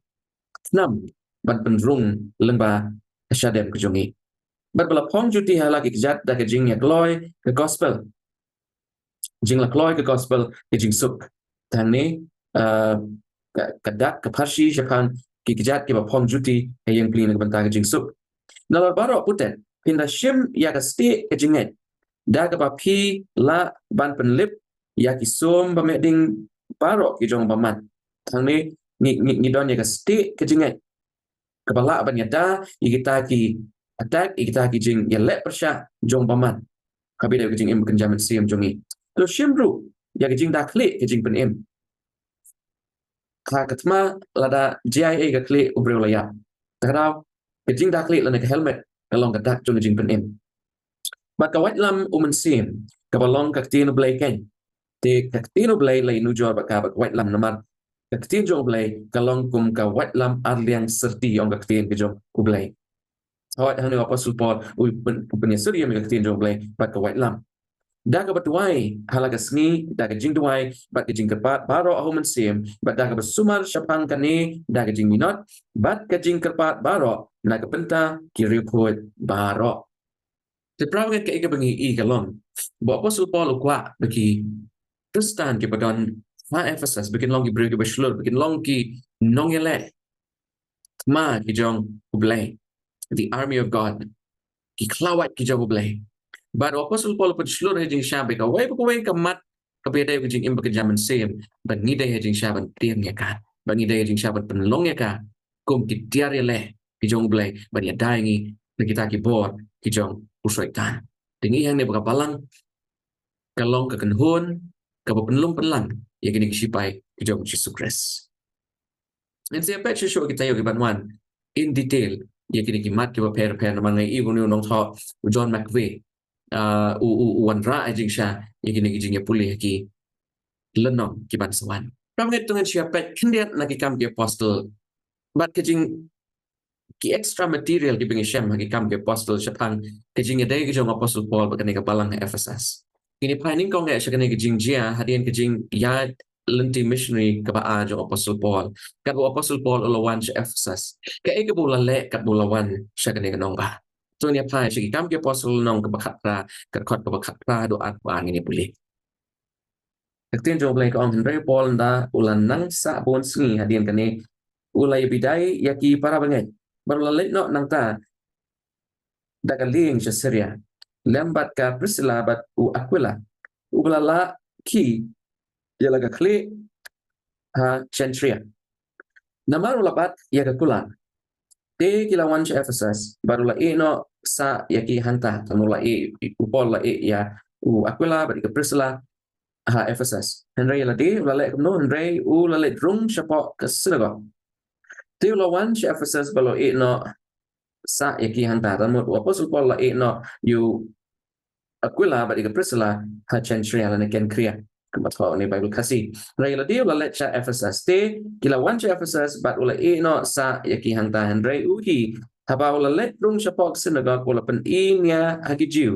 tnam ban pynrung lyngba ka shadem ka jong ngi. Bad ba la phong juti ha la ki kjat da ka jingïakloi ka gospel. Jingïakloi ka gospel ka jingsuk. Tang ne, ah, ka, ka dak ka pharshi shaphang ki kjat kiba phong juti ka ïeng pli na ka bynta ka jingsuk. Nalor baroh putet, phin da shim ïa ka stieh ka jingngeit, da kaba phi lah ban pynlip ïa ki sum ba meh ding baroh ki jong u bymman. Tang ne ngi, ngi, ngi don ïa ka stieh ka jingngeit kaba lah ban ïada ïa kita ki attack, ïa kita ki jingïaleh pyrshah jong u bymman. Kaba dei ka jingim ba kynja mynsiem jong ngi. To shim ruh ïa ka jingda khlieh ka jingpynim. Ha ka thma lada jia ei ka khlieh u briew la ïap. Te ka daw ka jingda khlieh lane ka helmet ka long ka dak jong ka jingpynim. Bad ka waitlam u mynsiem kaba long ka ktien U Blei keiñ. Te ka ktien U Blei la ïanujor bad ka, bad ka waitlam namar ka ktien jong U Blei ka long kum ka waitlam arliang syrti, ong ka ktien ka jong U Blei. Hooid, hangne u Apostol Paul u pyn-, u pynïasyriem ïa ka ktien jong U Blei bad ka waitlam. Da kaba duwai ha la ka sngi da ka jingduwai bad ka jingkyrpad baroh ha u Mynsiem, bad da kaba sumar shaphang kane da ka jingminot bad ka jingkyrpad baroh na ka bynta ki riewkhuid baroh. Te para bangeit, kaei kaba ngi i ka long ba u Apostol Paul u kwah ba ki Khristan kiba don ha Ephesus ba kin long ki briew kiba shlur, ba kin long ki nongïaleh thma ki jong U Blei, the army of God, ki khlawait ki jong U Blei. Bad u Apostol Paul u pynshlur ha jingshisha ba kawei pa kawei ka mat kaba ïadei bad ka jingim ba kynja mynsiem, ba ngi dei ha jingshisha ban tieng ïa ka, ba ngi dei ha jingshisha ban pynlong ïa ka kum ki tiar ïaleh ki jong U Blei ban ïada ïa ngi na kita ki bor ki jong u Soitan. Te ngi hangne ba ka balang ka long ka kynhun kaba pynlong pynlang ïa kine ki shipai ki jong U Jisu Khrist. Ngin sa ïa peit shuh shuh kita ïa ki ban wan in detail ïa kine ki mat kiba pher pher, namar nga i une u nongthoh u John McVeigh, ah, u, u, u wanrah ha jingshisha ïa kine ki jingïapule ha ki lynnong ki ban sa wan. Para bangeit, to ngin sa ïa peit khyndiat na Ki Kam ki Apostol bad ka jing, ki extra material kiba ngi shem ha Ki Kam ki Apostol shaphang ka jingïadei ka jong u Apostol Paul bad kane ka balang ha Ephesus. Ngin ïa phai nyngkong eh sha kane ka jingjia hadien ka jingïaid lynti missionary kaba ar jong u Apostol Paul. Katba u Apostol Paul u la wan sha Ephesus, kaei kaba u la leh katba u la wan sha kane ka nongbah? To ngin ïa phai sha Ki Kam ki Apostol lynnong kaba khatphra, ka dkhot kaba khatphra haduh arphew ar, ngin ïa pule. Ka ktien jong U Blei ka ong, hynrei u Paul ynda u la nang sah bun sngi hadien kane, u la ïabidai ïa ki para bangeit bad u la leit noh nangta da ka lieng sha Syria lem bad ka Priscilla bad u Aquila, uba la lah khie ïa la ka khlieh ha Cenchrea. Namar u la bat ïa ka kular. Te ki la wan sha Ephesus bad u la ïeh noh sah ïa ki hangta. Te u la ïeh, u Paul u la ïeh ïa u Aquila bad ïa ka Priscilla ha Ephesus. Hynrei ïa lade u la leh kumno? Hynrei u la leit rung shapoh ka synagog. Te u la wan sha Ephesus bad u la ïeh noh sah ïa ki hangta. Te mut u apostol Paul u la ïeh noh ïa u Aquila bad ïa ka Priscilla ha Cenchrea lane Kenchrea, kumba thoh ha kane ka Baibl Khasi. Hynrei ïa lade u la leit sha Ephesus. Te ki la wan sha Ephesus bad u la ïeh noh sah ïa ki hangta. Hynrei u hi, haba u la leit rung shapoh ka synagog, u la pyni nia ha ki Jiw.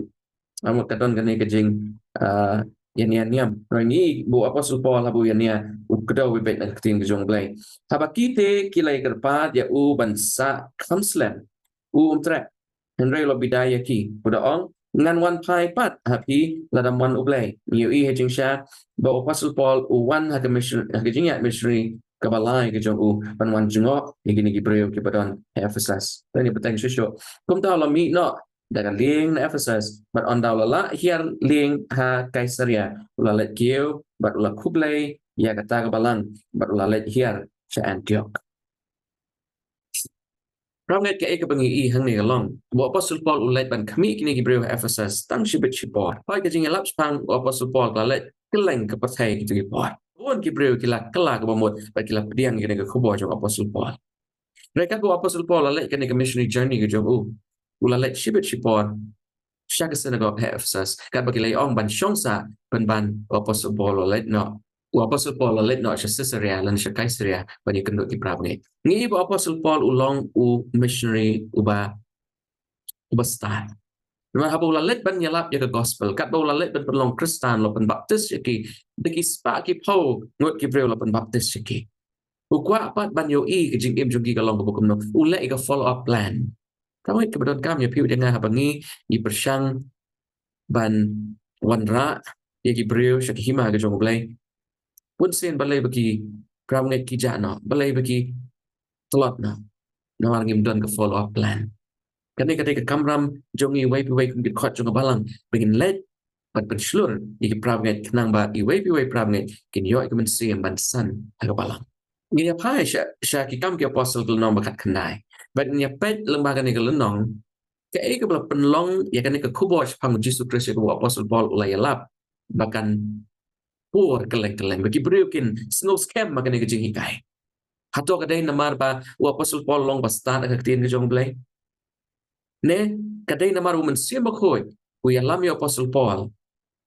Namar ka don kane ka jing, ah, ïa nia niam. Hynrei ngi, ba u apostol Paul haba u ïa nia, u kdew beit na ka ktien ka jong U Blei. Haba ki te ki la ïa kyrpad ïa u ban sah kham slem, u um treh. Hynrei u la biadei ïa ki, u da ong, ngan wan phai pat ha phi lada mon U Blei. Ngi ïohi ha jingshisha ba u apostol Paul u wan ha ka mission, ha ka jingïaid missionary kaba lai ka jong u, ban wan jngoh ïa kine ki briew kiba don ha Ephesus. Te ngi bteng shuh shuh. Kumta u la mih noh da ka lieng na Ephesus, bad ynda u la lah hiar lieng ha Kaisaria, u la leit kiew bad u la khublei ïa kata ka balang, bad u la leit hiar sha Antiok. Phrapngeit kaei kaba ngi ïohi hangne ka long, ba u apostol Paul u leit ban khmih kine ki briew ha Ephesus tang shibit shipor. Hooid, ka jingïalap shaphang u apostol Paul ka la leit kylleng ka pyrthei kito ki por. Bun ki briew ki la kylla kaba mut bad ki la pdiang ïa kane ka khubor jong u apostol Paul. Hynrei katba u apostol Paul u la leit kane ka missionary journey ka jong u, u la leit shibit shipor sha ka synagog ha Ephesus, katba ki la ïa ong ban shong sah pynban u apostol Paul u la leit noh. U apostol Paul u la leit noh sha Caesarea lane sha Kaisaria ban ïakynduh ki parabangeit. Ngi ïohi ba u apostol Paul u long u missionary uba, uba stad. Namar haba u la leit ban ïalap ïa ka gospel, katba u la leit ban pynlong Khristan, u la pynbaptis ïa ki, da ki spah ki phew ngut ki briew u la pynbaptis ïa ki. U kwah pat ban ïohi ka jingim jong ki ka long kaba kumno. U leh ïa ka follow up plan. Phrapngeit kaba donkam ïa phi bad ïa nga haba ngi, ngi pyrshang ban wanrah ïa ki briew sha ka hima ka jong U Blei. Bun sien balei ba ki phrapngeit ki jah noh, balei ba ki tlot noh. Namar ngim don ka follow up plan. Kane ka dei ka kamram jong ngi iwei pa iwei kum ki dkhot jong ka balang, ba ngin leit ban pynshlur ïa ki phrapngeit khnang ba iwei pa iwei phrapngeit kin ïoh ïa ka mynsiem ban san ha ka balang. Ngin ïa phai sha, sha Ki Kam ki Apostol ka lynnong ba khatkhyndai. Bad ngin ïa peit lyngba kane ka lynnong, kaei kaba la pynlong ïa kane ka khubor shaphang U Jisu Khrist ïa kaba u apostol Paul u la ïalap ba kan pur kylleng kylleng, ba ki briew kin sngew skhem ma kane ka jinghikai. Hato ka dei namar ba u apostol Paul u long ba stad ha ka ktien ka jong U Blei? Ne ka dei namar u Mynsiem Bakhuid u ïalam ïa u apostol Paul,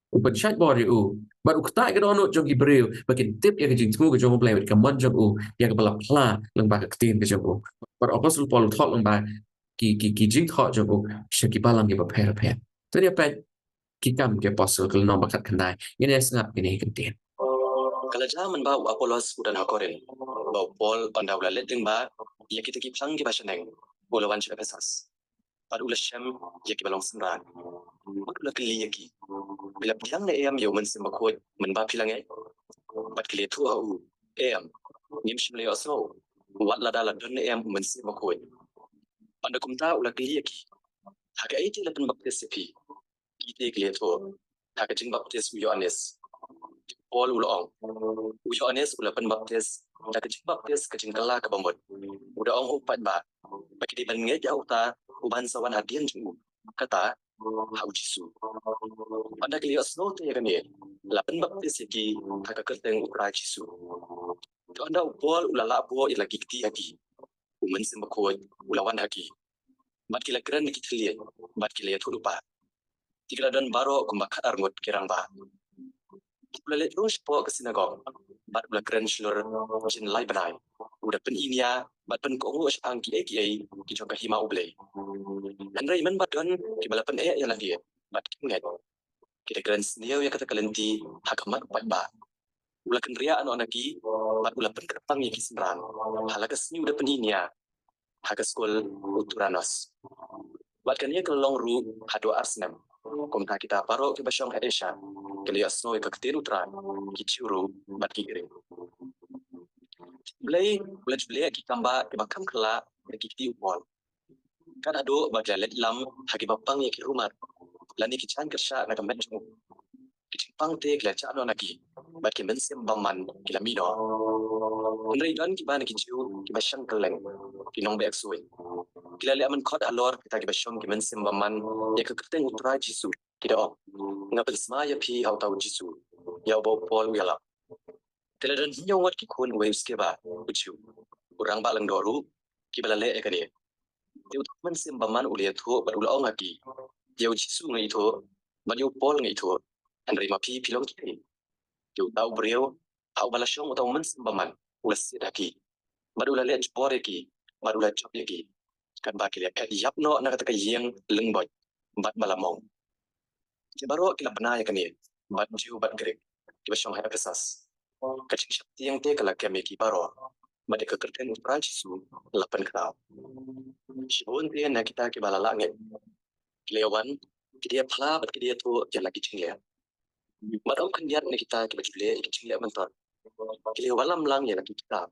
u pynshait bor ïa u, bad u ktah ïa ka dohnud jong ki briew ba kin tip ïa ka jingthmu ka jong U Blei bad ka mon jong u ïa kaba la phla lyngba ka ktien ka jong u? Bad u apostol Paul u thoh lyngba ki, ki, ki jingthoh jong u sha ki balang kiba pher pher. To ngin ïa peit Ki Kam ki Apostol ka lynnong ba khatkhyndai. Ngin ïa sngap kine ki kyntien. Ka la jia mynba u Apollos u don ha Korinth, ba u Paul ynda u la leit lyngba ïa kita ki phlang kiba shaneng, u la wan sha Ephesus. Bad u la shem ïa kiba long synran, bad u la kylli ïa ki, phi la pdiang ne em ïa u Mynsiem Bakhuid mynba phi la ngeit? Bad ki la ïathuh ha u, em, ngim shym la ïohsngew wat lada la don ne em u Mynsiem Bakhuid. Ynda kumta u la kylli ïa ki, ha kaei te la pynbaptis ïa phi? Ki te ki la ïathuh, ha ka jingbaptis u Ïoannis. Paul u la ong, u Ïoannis u la pynbaptis da ka jingbaptis ka jingkylla kaba mut, u da ong u paidbah ba ki dei ban ngeit ïa uta uban sa wan hadien jong u, kata ha u Jisu. Ynda ki la ïohsngew te ïa kane, la pynbaptis ïa ki ha ka kyrteng u Trai Jisu. Te ynda u Paul u la lah buh ïa la ki kti ha ki, u Mynsiem Bakhuid u la wan ha ki, bad ki la kren da ki thylliej, bad ki la ïathuhlypa. Te ki la don baroh kumba khatar ngut ki rangbah. U la leit rung shapoh ka synagog, bad u la kren shlur jin lai bnai, u da pyni nia bad pynkohnguh shaphang kiei kiei ki jong ka hima U Blei. Hynrei mynba don kiba la pyneh ïa lade bad kim ngeit, ki da kren sniew ïa kata ka lynti ha khmat u paidbah. U la kynriah noh na ki, bad u la pynkyrpang ïa ki synran ha la ka sngi u da pyni nia ha ka skul u Turanos. Bad kane ka la long ruh haduh ar snem. Kumta kita baroh kiba shong ha Asia ki la ïohsngew ïa ka ktien u Trai, ki Jiw ruh bad ki Grik. Blei u la ju leh ki kambah kiba kham kylla da ki kti u Paul, kat haduh ba ki la leit lam ha kiba pang ïa ki rumar lane ki jaiñ kyrshah na ka met jong u. Ki jingpang te ki la jah noh na ki, bad ki mynsiem bymman ki la mih noh. Hynrei don kiba na ki Jiw kiba shang kylleng, ki nongbeh ksuid, ki la leh mynkhot halor kita kiba shong ki mynsiem bymman ïa ka kyrteng u Trai Jisu, ki da ong, nga pynsma ïa phi ha uta u Jisu, ïa uba u Paul u ïalap. Te la don hynñiew ngut ki khun uwei u skeba u Jiw, u rangbah lyngdoh ruh, kiba la leh ïa kane. Te uta u mynsiem bymman u la ïathuh bad u la ong ha ki, ïa u Jisu nga ithuh, bad ïa u Paul nga ithuh, hynrei ma phi phi long kiei? Te uta u briew, ha uba la shong uta u mynsiem bymman, u la siat ha ki, bad u la leh jubor ïa ki, bad u la jop ïa ki, katba ki la phet ïap noh na kata ka ïing lyngboit bad ba la mong. Te baroh ki la bna ïa kane, bad Jiw bad Grik, kiba shong ha Ephesus. Ka jingsheptieng te ka la kem ïa ki baroh, bad ïa ka kyrteng U Trai Jisu la pynkhraw. Shibun te na kita kiba la lah ngeit, ki la ïa wan, ki da ïa phla bad ki da ïa thoh ïa la ki jingleh. Bad ym khyndiat na kita kiba ju leh ïa ki jingleh mynta, ki la ïa wallam lang ïa la ki kitab,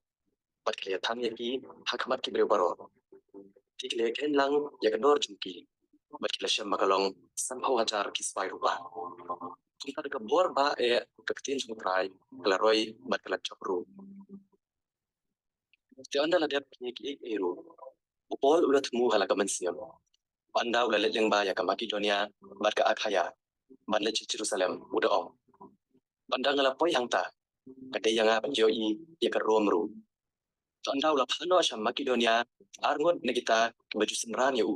bad ki la ïa thang ïa ki ha khmat ki briew baroh. Te ki la ïa kheiñ lang ïa ka dor jong ki, bad ki la shem ba ka long sanphew hajar ki sbai rupa. Kumta da ka bor ba eh ka ktien jong U Trai ka la roi bad ka la jop ruh. Te ynda la dep kine kiei kiei ruh, u Paul u la thmu ha la ka mynsiem. Ynda u la leit lyngba ïa ka Makedonia bad ka Akhaia, ban leit sha Jerusalem, u da ong, ynda nga la poi hangta, ka dei ïa nga ban ïohi ïa ka Rom ruh. Te ynda u la phah noh sha Makedonia, ar ngut na kita kiba ju synran ïa u,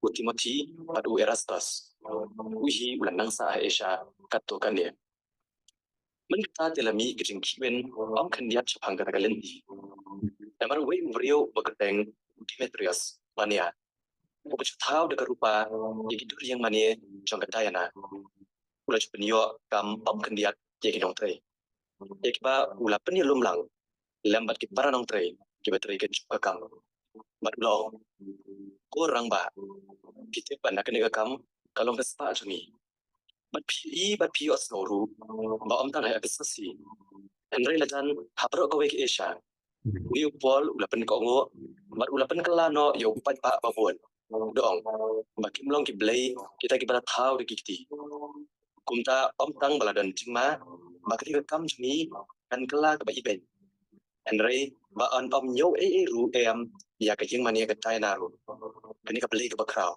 u Timothi bad u Erastus, u hi u la nang sah ha Asia katto katne. Mynta te la mih ka jingkhih win ym khyndiat shaphang kata ka lynti. Namar uwei u briew uba kyrteng u Demetrius Pania, uba ju thaw da ka rupa ïa ki dur ïing mane jong ka Diana, u la ju pynïoh kam ym khyndiat ïa ki nongtrei, ïa kiba u la pynïalum lang lem bad ki para nongtrei kiba trei ka juk ka kam. Bad u la ong, ko rangbah, phi tip ba na kane ka kam ka long ka spah jong ngi. Bad phi i bad phi ïohsngew ruh ba ym tang ha Ephesus hi, hynrei la jan ha baroh kawei ka Asia, uwei u Paul u la pynkohnguh bad u la pynkylla noh ïa u paidbah ba bun, u da ong, ba kim long ki blei kita kiba la thaw da ki kti. Kumta ym tang ba la don jingma ba kane ka kam jong ngi kan kylla kaba ibeiñ, hynrei ba yn ym ñiew ei ei ruh em ïa ka ïing mane ka Diana ruh, kane ka blei kaba khraw.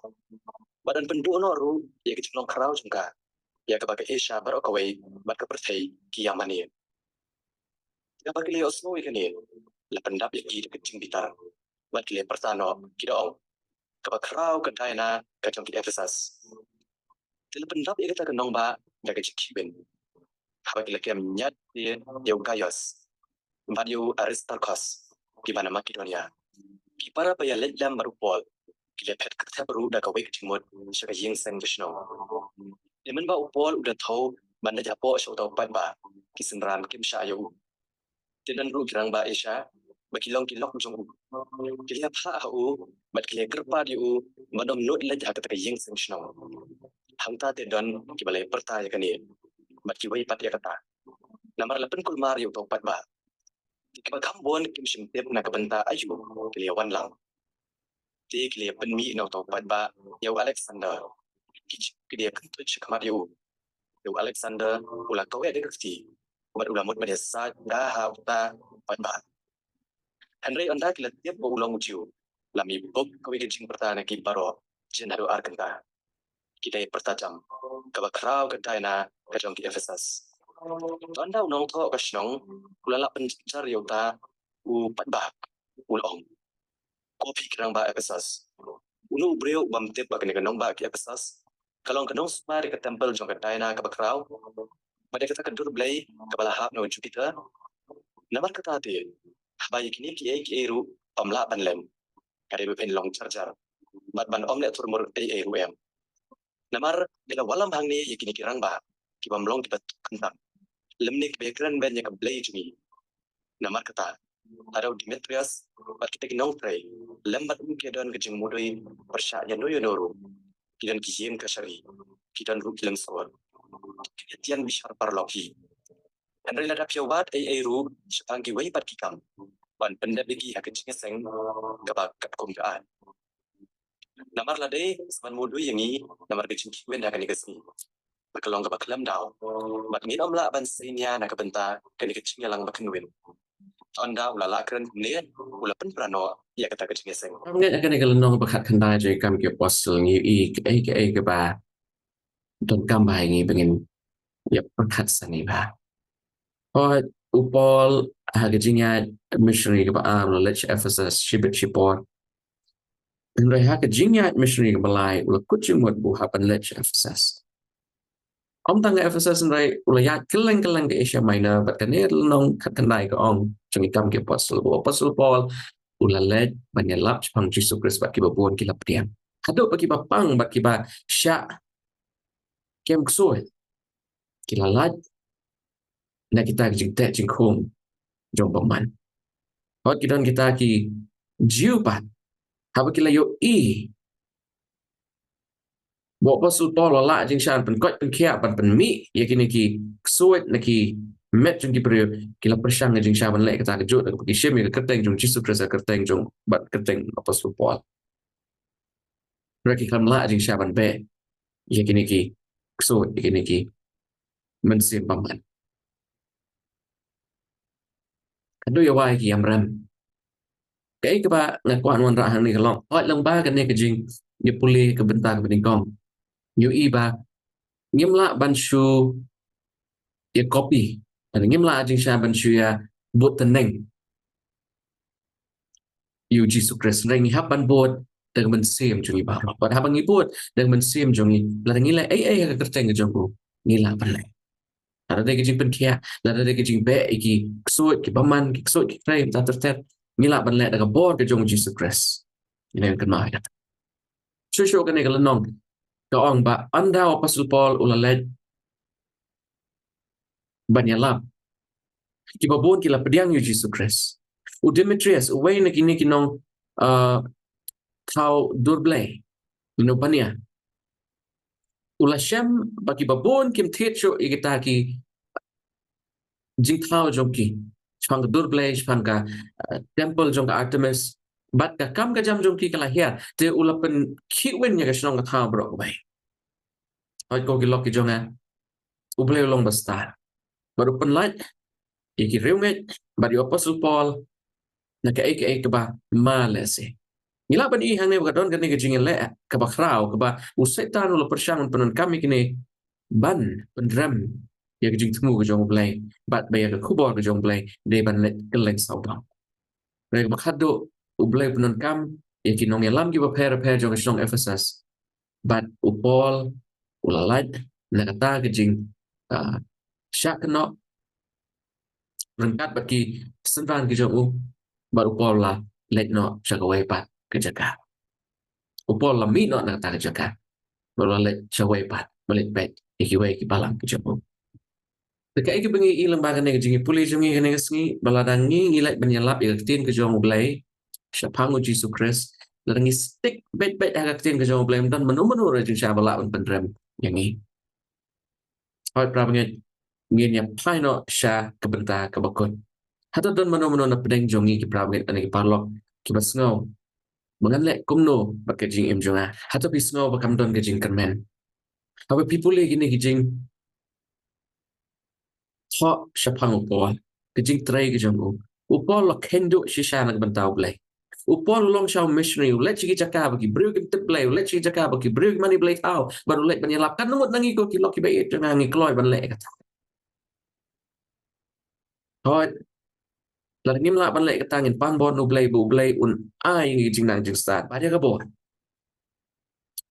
Bad yn pynduh noh ruh ïa ka jinglong khraw jong ka ïa kaba ka Asia baroh kawei bad ka pyrthei ki ïa mane. Ynda ba ki la ïohsngew ïa kane, la pyndap ïa ki da ka jingbitar, bad ki la pyrta noh, ki da ong, kaba khraw ka Diana ka jong ki Ephesus. Te la pyndap ïa kata ka nongbah da ka jingkhih win, haba ki la kem ñiad ïa u Gaius bad ïa u Aristarkhus, kiba na Makedonia. Ki para ba ïaleit lem bad u Paul ki la phet kyrthep ruh da kawei ka jingmut sha ka ïing seng ka shnong. Te mynba u Paul u da thew ban leit hapoh sha uta u paidbah, ki synran kim shah ïa u. Te don ruh ki rangbah Asia ba ki long ki lok jong u, ki la phah ha u bad ki la kyrpad ïa u ban ym nud leit ha kata ka ïing seng shnong. Hangta te don kiba la pyrta ïa kane bad kiwei pat ïa kata. Namar la pynkulmar ïa uta u paidbah. Te kiba kham bun kim shym tip na ka bynta aïu ki la wan lang. Te ki la pynmih na uta u paidbah ïa u Alexander. Ki, ki da kyntuid shakhmat ïa u. Te u Alexander u la kaweh da ka kti bad u la mut ban ïasaid da ha uta u paidbah. Hynrei ynda ki la tip ba u long u Jiw, la mih buh kawei ka jingpyrta na ki baroh, jin haduh ar kynta. Ki da pyrta jam, kaba khraw ka Diana ka jong ki Ephesus. Te ynda u nongthoh ka shnong u la lah pynjynjar ïa uta u paidbah, u la ong, ko phi ki rangbah Ephesus, uno u briew u bym tip ba kane ka nongbah ki Ephesus ka long ka nongsumar ïa ka templ jong ka Diana kaba khraw, bad ïa kata ka dur blei kaba la hap na u Jupiter? Namar kata te, haba ïa kine kiei kiei ruh ym lah ban lem, ka dei ba phin long jar jar bad ban ym leh thurmur ei ei ruh em. Namar phi la wallam hangne ïa kine ki rangbah ki bym long kiba tuh kyntang, lymne kiba ïakren beiñ ïa ka blei jong ngi. Namar kata, lada u Demetrius bad kita ki nongtrei lem bad u ki don ka jingmudui pyrshah ïano ïano ruh, ki don ki ïing ka shari, ki don ruh ki lyngsor, ki ïa tian bishar paralok hi. Hynrei lada phi ïa wad ei ei ruh shaphang kiwei pat ki kam, ban pyndep ïa ki ha ka jingïaseng kaba katkum ka aiñ. Namar lada sa ban mudui ïa ngi namar ka jingkhih win ha kane ka sngi, ba ka long kaba khlem daw, bad ngin ym lah ban seiñ ïa na ka bynta kane ka jingïalang ba kynwin. Ynda u la lah kren kumne, u la pynpra noh ïa kata ka jingïaseng. Ngam ngeit ha kane ka lynnong ba khatkhyndai jong ki Kam ki Apostol ngi ïohi kaei kaei kaba donkam ba ha ngi ba ngin ïa pyrkhat sani bha. Hooid, u Paul ha ka jingïaid missionary kaba ar u la leit sha Ephesus shibit shipor. Hynrei ha ka jingïaid missionary kaba lai u la kut jingmut ba u hap ban leit sha Ephesus. Ym tang ka Ephesus hynrei u la ïaid kylleng kylleng ka Asia Minor bad kane ka lynnong khatkhyndai ka ong jong ki Kam ki Apostol, u Apostol Paul u la leit ban ïalap shaphang Jisu Khrist bad kiba bun ki la pdiang. Haduh ba kiba pang bad kiba shah kem ksuid ki la lait na kita ki jingteh jingkhum jong bymman. Hooid ki don kita ki Jiw pat, haba ki la ïohi ba u Apostol Paul u la lah jingshisha ban pynkoit pynkhiah ban pynmih ïa kine ki ksuid na ki met jong ki briew, ki la pyrshang ïa jingshisha ban leh kata kajuh da kaba ki shim ïa ka kyrteng jong Jisu Khrist, ka kyrteng jong, bad kyrteng Apostol Paul. Hynrei ki khlem lah jingshisha ban beh ïa kine ki ksuid, ïa kine ki mynsiem bymman. Ka dei ïa wei ki ïam rem. Kaei kaba nga kwah wanrah hangne ka long, hooid lyngba kane ka jingïapule ka bynta kaba nyngkong, ngi ïohi ba ngim lah ban shu ïa copy, ngim lah jingshisha ban shu ïa bud tneng ïa u Jisu Khrist, hynrei ngi hap ban bud da ka mynsiem jong ngi baroh. Bad haba ngi bud da ka mynsiem jong ngi, lada ngi leh ei ei ha ka kyrteng ka jong u, ngi lah ban leh. Lada dei ka jingpynkhiah, lada dei ka jingbeh ïa ki ksuid ki bymman, ki ksuid ki khrei, bad ter ter, ngi lah ban leh da ka bor ka jong u Jisu Khrist. Ngi lah ban kynmaw ïa kata. Shuh shuh kane ka lynnong ka ong ba ynda u Apostol Paul u la leit ban ïalap, kiba bun ki la pdiang ïa u Jisu Khrist. U Demetrius, uwei na kine ki nong, uh, thaw dur blei, you know, bania, u la shem ba kiba bun kim thied shuh ïa kita ki jingthaw jong ki shaphang ka dur blei, shaphang ka, uh, temple jong ka Artemis, bad ka kam ka jam jong ki ka la hiar, te u la pynkhih win ïa ka shnong ka thaw baroh kawei. Hooid ko ki lok ki jong nga, U Blei u long ba stad bad u pynlait ïa ki riewngeit bad ïa u Apostol Paul na kaei kaei kaba ma lehse. Ngi lah ban i hangne ba ka don kane ka jingïaleh kaba khraw kaba u Soitan u la pyrshang ban pyndonkam ïa kine ban pynrem ïa ka jingthmu ka jong U Blei, bad ba ïa ka khubor ka jong U Blei dei ban leit kylleng sawdong. Hynrei kaba khadduh, U Blei u pyndonkam ïa ki nongïalam kiba pher pher jong ka shnong Ephesus. Bad u Paul u la lait na kata ka jing, ah, shah kynnoh ryngkat bad ki synran ki jong u, bad u Paul u la leit noh sha kawei pat ka jaka. U Paul u la mih noh na kata ka jaka bad u la leit sha kawei pat, u la leit peit ïa kiwei ki balang ki jong u. Te kaei kaba ngi i lyngba kane ka jingïapule jong ngi kane ka sngi, ba lada ngi ngi leit ban ïalap ïa ka ktien ka jong U Blei shaphang u Jisu Khrist, lada ngi stick beit beit ha ka ktien ka jong U Blei, ym don mano mano ruh jingshisha ba lah ban pynrem ïa ngi. Hooid para bangeit, ngin ïa phai noh sha ka bynta kaba kut. Hato don mano mano na pdeng jong ngi ki para bangeit lane ki paralok kiba sngew ba ngan leh kumno bad ka jingim jong nga? Hato phi sngew ba kam don ka jingkyrmen haba phi pule kine ki jingthoh shaphang u Paul, ka jingtrei ka jong u? U Paul u la kheiñ duh shisha na ka bynta U Blei. U Paul u long sha u missionary, u leit sha ki jaka ba ki briew kim tip Blei, u leit sha ki jaka ba ki briew ki mane blei thaw, bad u leit ban ïalap. Katno ngut na ngi ko ki lok kiba ïeit jong nga ngi kloi ban leh kata? Hooid, lada ngim lah ban leh kata, ngin pan bor na U Blei ba U Blei un ai ïa ngi ka jingnang jingstad bad ïa ka bor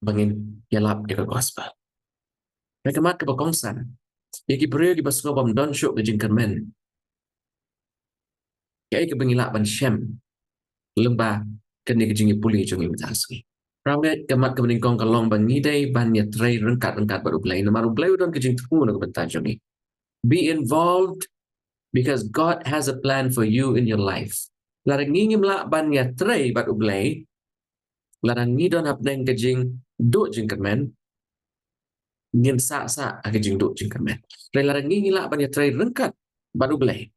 ba ngin ïalap ïa ka gospel. Hynrei ka mat kaba kongsan, ïa ki briew kiba sngew bym don shuh ka jingkyrmen, kaei kaba ngi lah ban shem lyngba kane ka jingïapule jong ngi mynta ka sngi? Para bangeit, ka mat kaba nyngkong ka long ba ngi dei ban ïatrei ryngkat ryngkat bad U Blei, namar U Blei u don ka jingthmu na ka bynta jong ngi. Be involved, because God has a plan for you in your life. Lada ngi ngim lah ban ïatrei bad U Blei, lada ngi don hapdeng ka jingduh jingkyrmen, ngin sah sah ha ka jingduh jingkyrmen. Hynrei lada ngi ngi lah ban ïatrei ryngkat bad U Blei,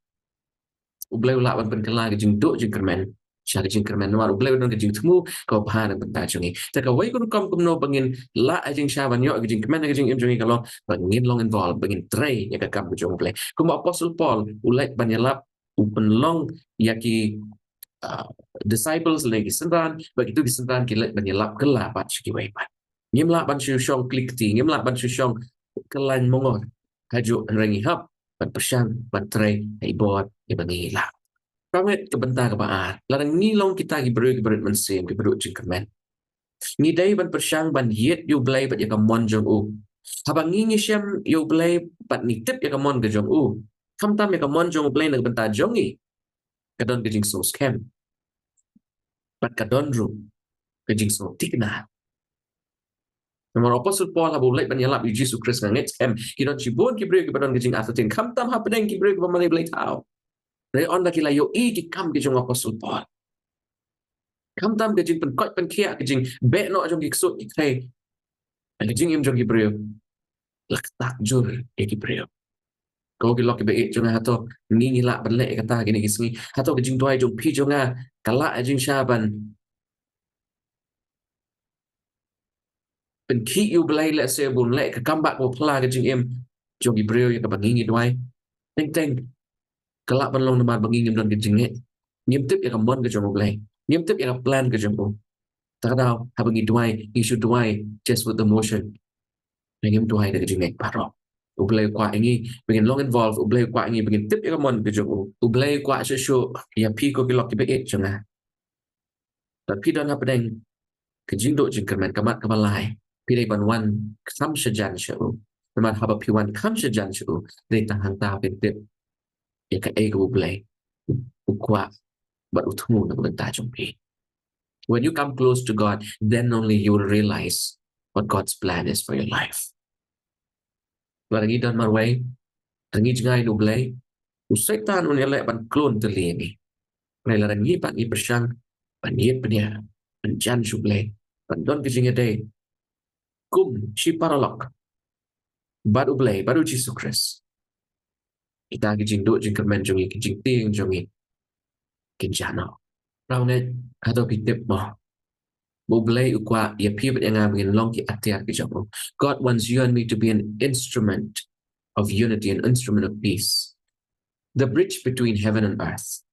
U Blei u lah ban pynkylla ka jingduh jingkyrmen sha ka jingkyrmen, namar U Blei u don ka jingthmu kaba bha na ka bynta jong ngi. Te kawei ka rukom kumno ba ngin lah ha jingshisha ban ïoh ka jingkmen ha ka jingim jong ngi ka long ba ngin long involved, ba ngin trei ïa ka kam ka jong U Blei. Kumba Apostol Paul u leit ban ïalap, u pynlong ïa ki, ah, disciples lane ki synran, ba kito ki synran ki leit ban ïalap kylla pat sha kiwei pat. Ngim lah ban shu shong kli kti, ngim lah ban shu shong kylla mongor hajuh, hynrei ngi hap ban pyrshang ban trei ha i bor iba ngi lah. Ka bynta kaba ar, lada ngi long kita ki briew kiba rit mynsiem, kiba duh jingkyrmen, ngi dei ban pyrshang ban ïeit ïa U Blei bad ïa ka mon jong u. Haba ngi ngi shem ïa U Blei bad ngi tip ïa ka mon ka jong u, khamtam ïa ka mon jong U Blei na ka bynta jong ngi, ka don ka jingsngewskhem bad ka don ruh ka jingsngewthikna. Namar u Apostol Paul haba u leit ban ïalap ïa U Jisu Khrist, nga ngeit skhem ki don shibun ki briew kiba don ka jingartatien, khamtam hapdeng ki briew kiba mane blei thaw. Hynrei ynda ki la ïohi ki kam ki jong u Apostol Paul, khamtam ka jingpynkoit pynkhiah, ka jingbeh noh jong ki ksuid ki khrei, ka jingim jong ki briew la ktah jur ïa ki briew. Ko ki lok kiba ïeit jong nga, hato ngi ngi lah ban leh ïa kata kine ki sngi? Hato ka jingduwai jong phi jong nga ka lah ïa jingshah ban pynkhih ïa U Blei, lehse bun leh ka kam ba ko pla ka jingim jong ki briew ïa kaba ngi ngi duwai? Teng teng ka lah ban long namar ba ngi ngim don ka jingngeit, ngim tip ïa ka mon ka jong U Blei, ngim tip ïa ka plan ka jong u. Ta ka daw haba ngi duwai, ngi shu duwai just with the motion. Ngim duwai da ka jingngeit baroh. U Blei u kwah ïa ngi ba ngin long involved, U Blei u kwah ïa ngi ba ngin tip ïa ka mon ka jong u. U Blei u kwah shuh shuh ïa phi ko ki lok kiba ïeit jong nga. Lada phi don hapdeng ka jingduh jingkyrmen, ka mat kaba lai, phi dei ban wan kham shajan sha u. Namar haba phi wan kham shajan sha u, dei tang hangta phin tip ïa kaei kaba U Blei u kwah bad u thmu na ka bynta jong phi. When you come close to God, then only you will realize what God's plan is for your life. Lada ngi don marwei, lada ngi jngai na U Blei, u Soitan un ïaleh ban klun tylli ïa ngi. Hynrei lada ngi pat ngi pyrshang ban ïeit bniah, ban jan sha U Blei, ban don ka jingïadei kum shi paralok bad U Blei, bad U Jisu Khrist, kita ki jingduh jingkyrmen jong ngi, ki jingtieng jong ngi, kin jah noh. Parabangeit, hato phi tip mo ba U Blei u kwah ïa phi bad ïa nga ba ngin long ki atiar ki jong u? God wants you and me to be an instrument of unity, an instrument of peace, the bridge between heaven and earth.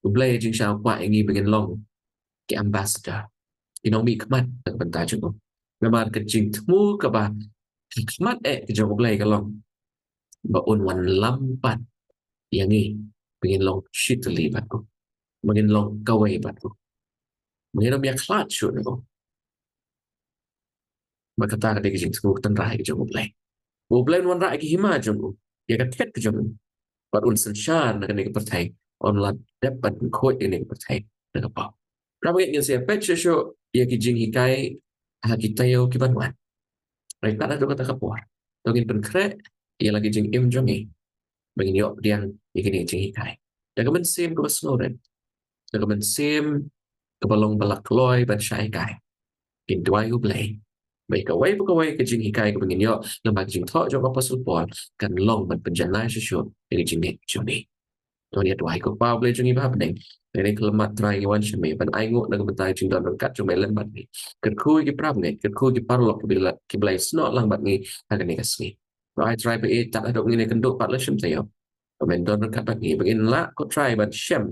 U Blei ha jingshai u kwah ïa ngi ba ngin long ki ambassador, ki nongmihkhmat na ka bynta jong u. Namar ka jingthmu kaba ha khmat eh ka jong U Blei ka long ba un wan lam pat ïa ngi ba ngin long shitylli bad u, ba ngin long kawei bad u, ba ngin ym ïakhlad shuh na u. Bad kata ka dei ka jingthmu ka tynrai ka jong U Blei. U Blei un wanrah ïa ka hima jong u, ïa ka thied ka jong u, bad un synshar na kane ka pyrthei, un la dep ban pynkhuid ïa kane ka pyrthei na ka pop. Parabangeit, ngin sa ïa peit shuh shuh ïa ki jinghikai ha ki taïew ki ban wan. Hynrei kat haduh kata ka por, to ngin pynkhreh ïa la ki jingim jong ngi ba ngin ïoh pdiang ïa kine ki jinghikai da ka mynsiem kaba sngewrit, da ka mynsiem kaba long ba la kloi ban shah hikai. Ngin duwai U Blei ba ïa kawei pa kawei ka jinghikai kaba ngin ïoh lyngba ka jingthoh jong u Apostol Paul kan long ban pynjanai shuh shuh ïa ka jingngeit jong ngi. To ngin ïa duwai. Ko Pa U Blei jong ngi ba ha bneng, ha kane ka lymmat Trai ngi wan sha me ban ainguh na ka bynta ka jingdon ryngkat jong me lem bad ngi. Kyrkhu ïa ki parabangeit, kyrkhu ïa ki paralok kiba la, kiba la ïasnoh lang bad ngi ha kane ka sngi. Ko Trai, Trai ba ïeit, tad haduh ngin ïakynduh pat la shim taïew, ba men don ryngkat bad ngi, ba ngin lah, ko Trai, ban shem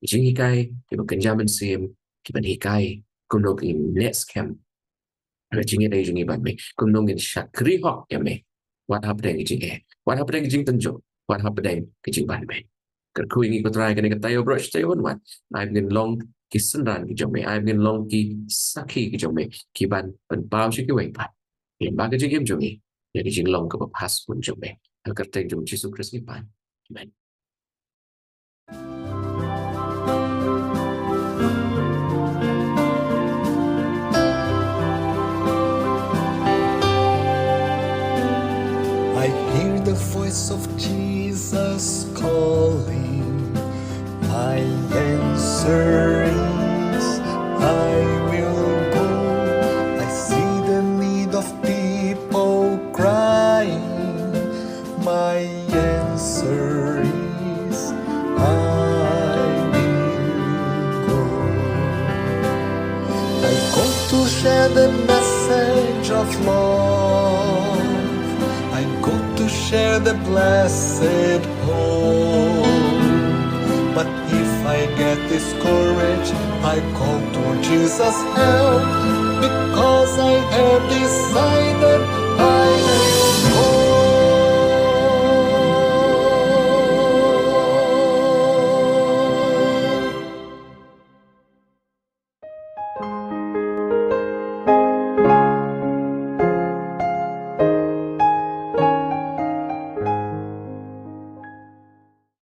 ki jinghikai kiba kynja mynsiem, kiban hikai kumno ngin neh skhem ha ka jingïadei jong ngi bad me, kumno ngin shakri hok ïa me wat hapdeng ka jingeh, wat hapdeng ka jingtynjuh, wat hapdeng ka jingban me. Kyrkhu ïa ngi ko Trai, kane ka taïew baroh shi taïew ban wan, ai ba ngin long ki synran ki jong me, ai ba ngin long ki sakhi ki jong me, kiban pynpaw sha kiwei pat lyngba ka jingim jong ngi ïa ka jinglong kaba pasbun jong me. Ha ka kyrteng jong U Jisu Khrist ngi pan. Amen. I hear the voice of Jesus calling. My answer is, I will go. I see the need of people crying. My answer is, I will go. I go to share the message of love. I go to share the blessed hope. But if I get discouraged, I call to Jesus' help, because I have decided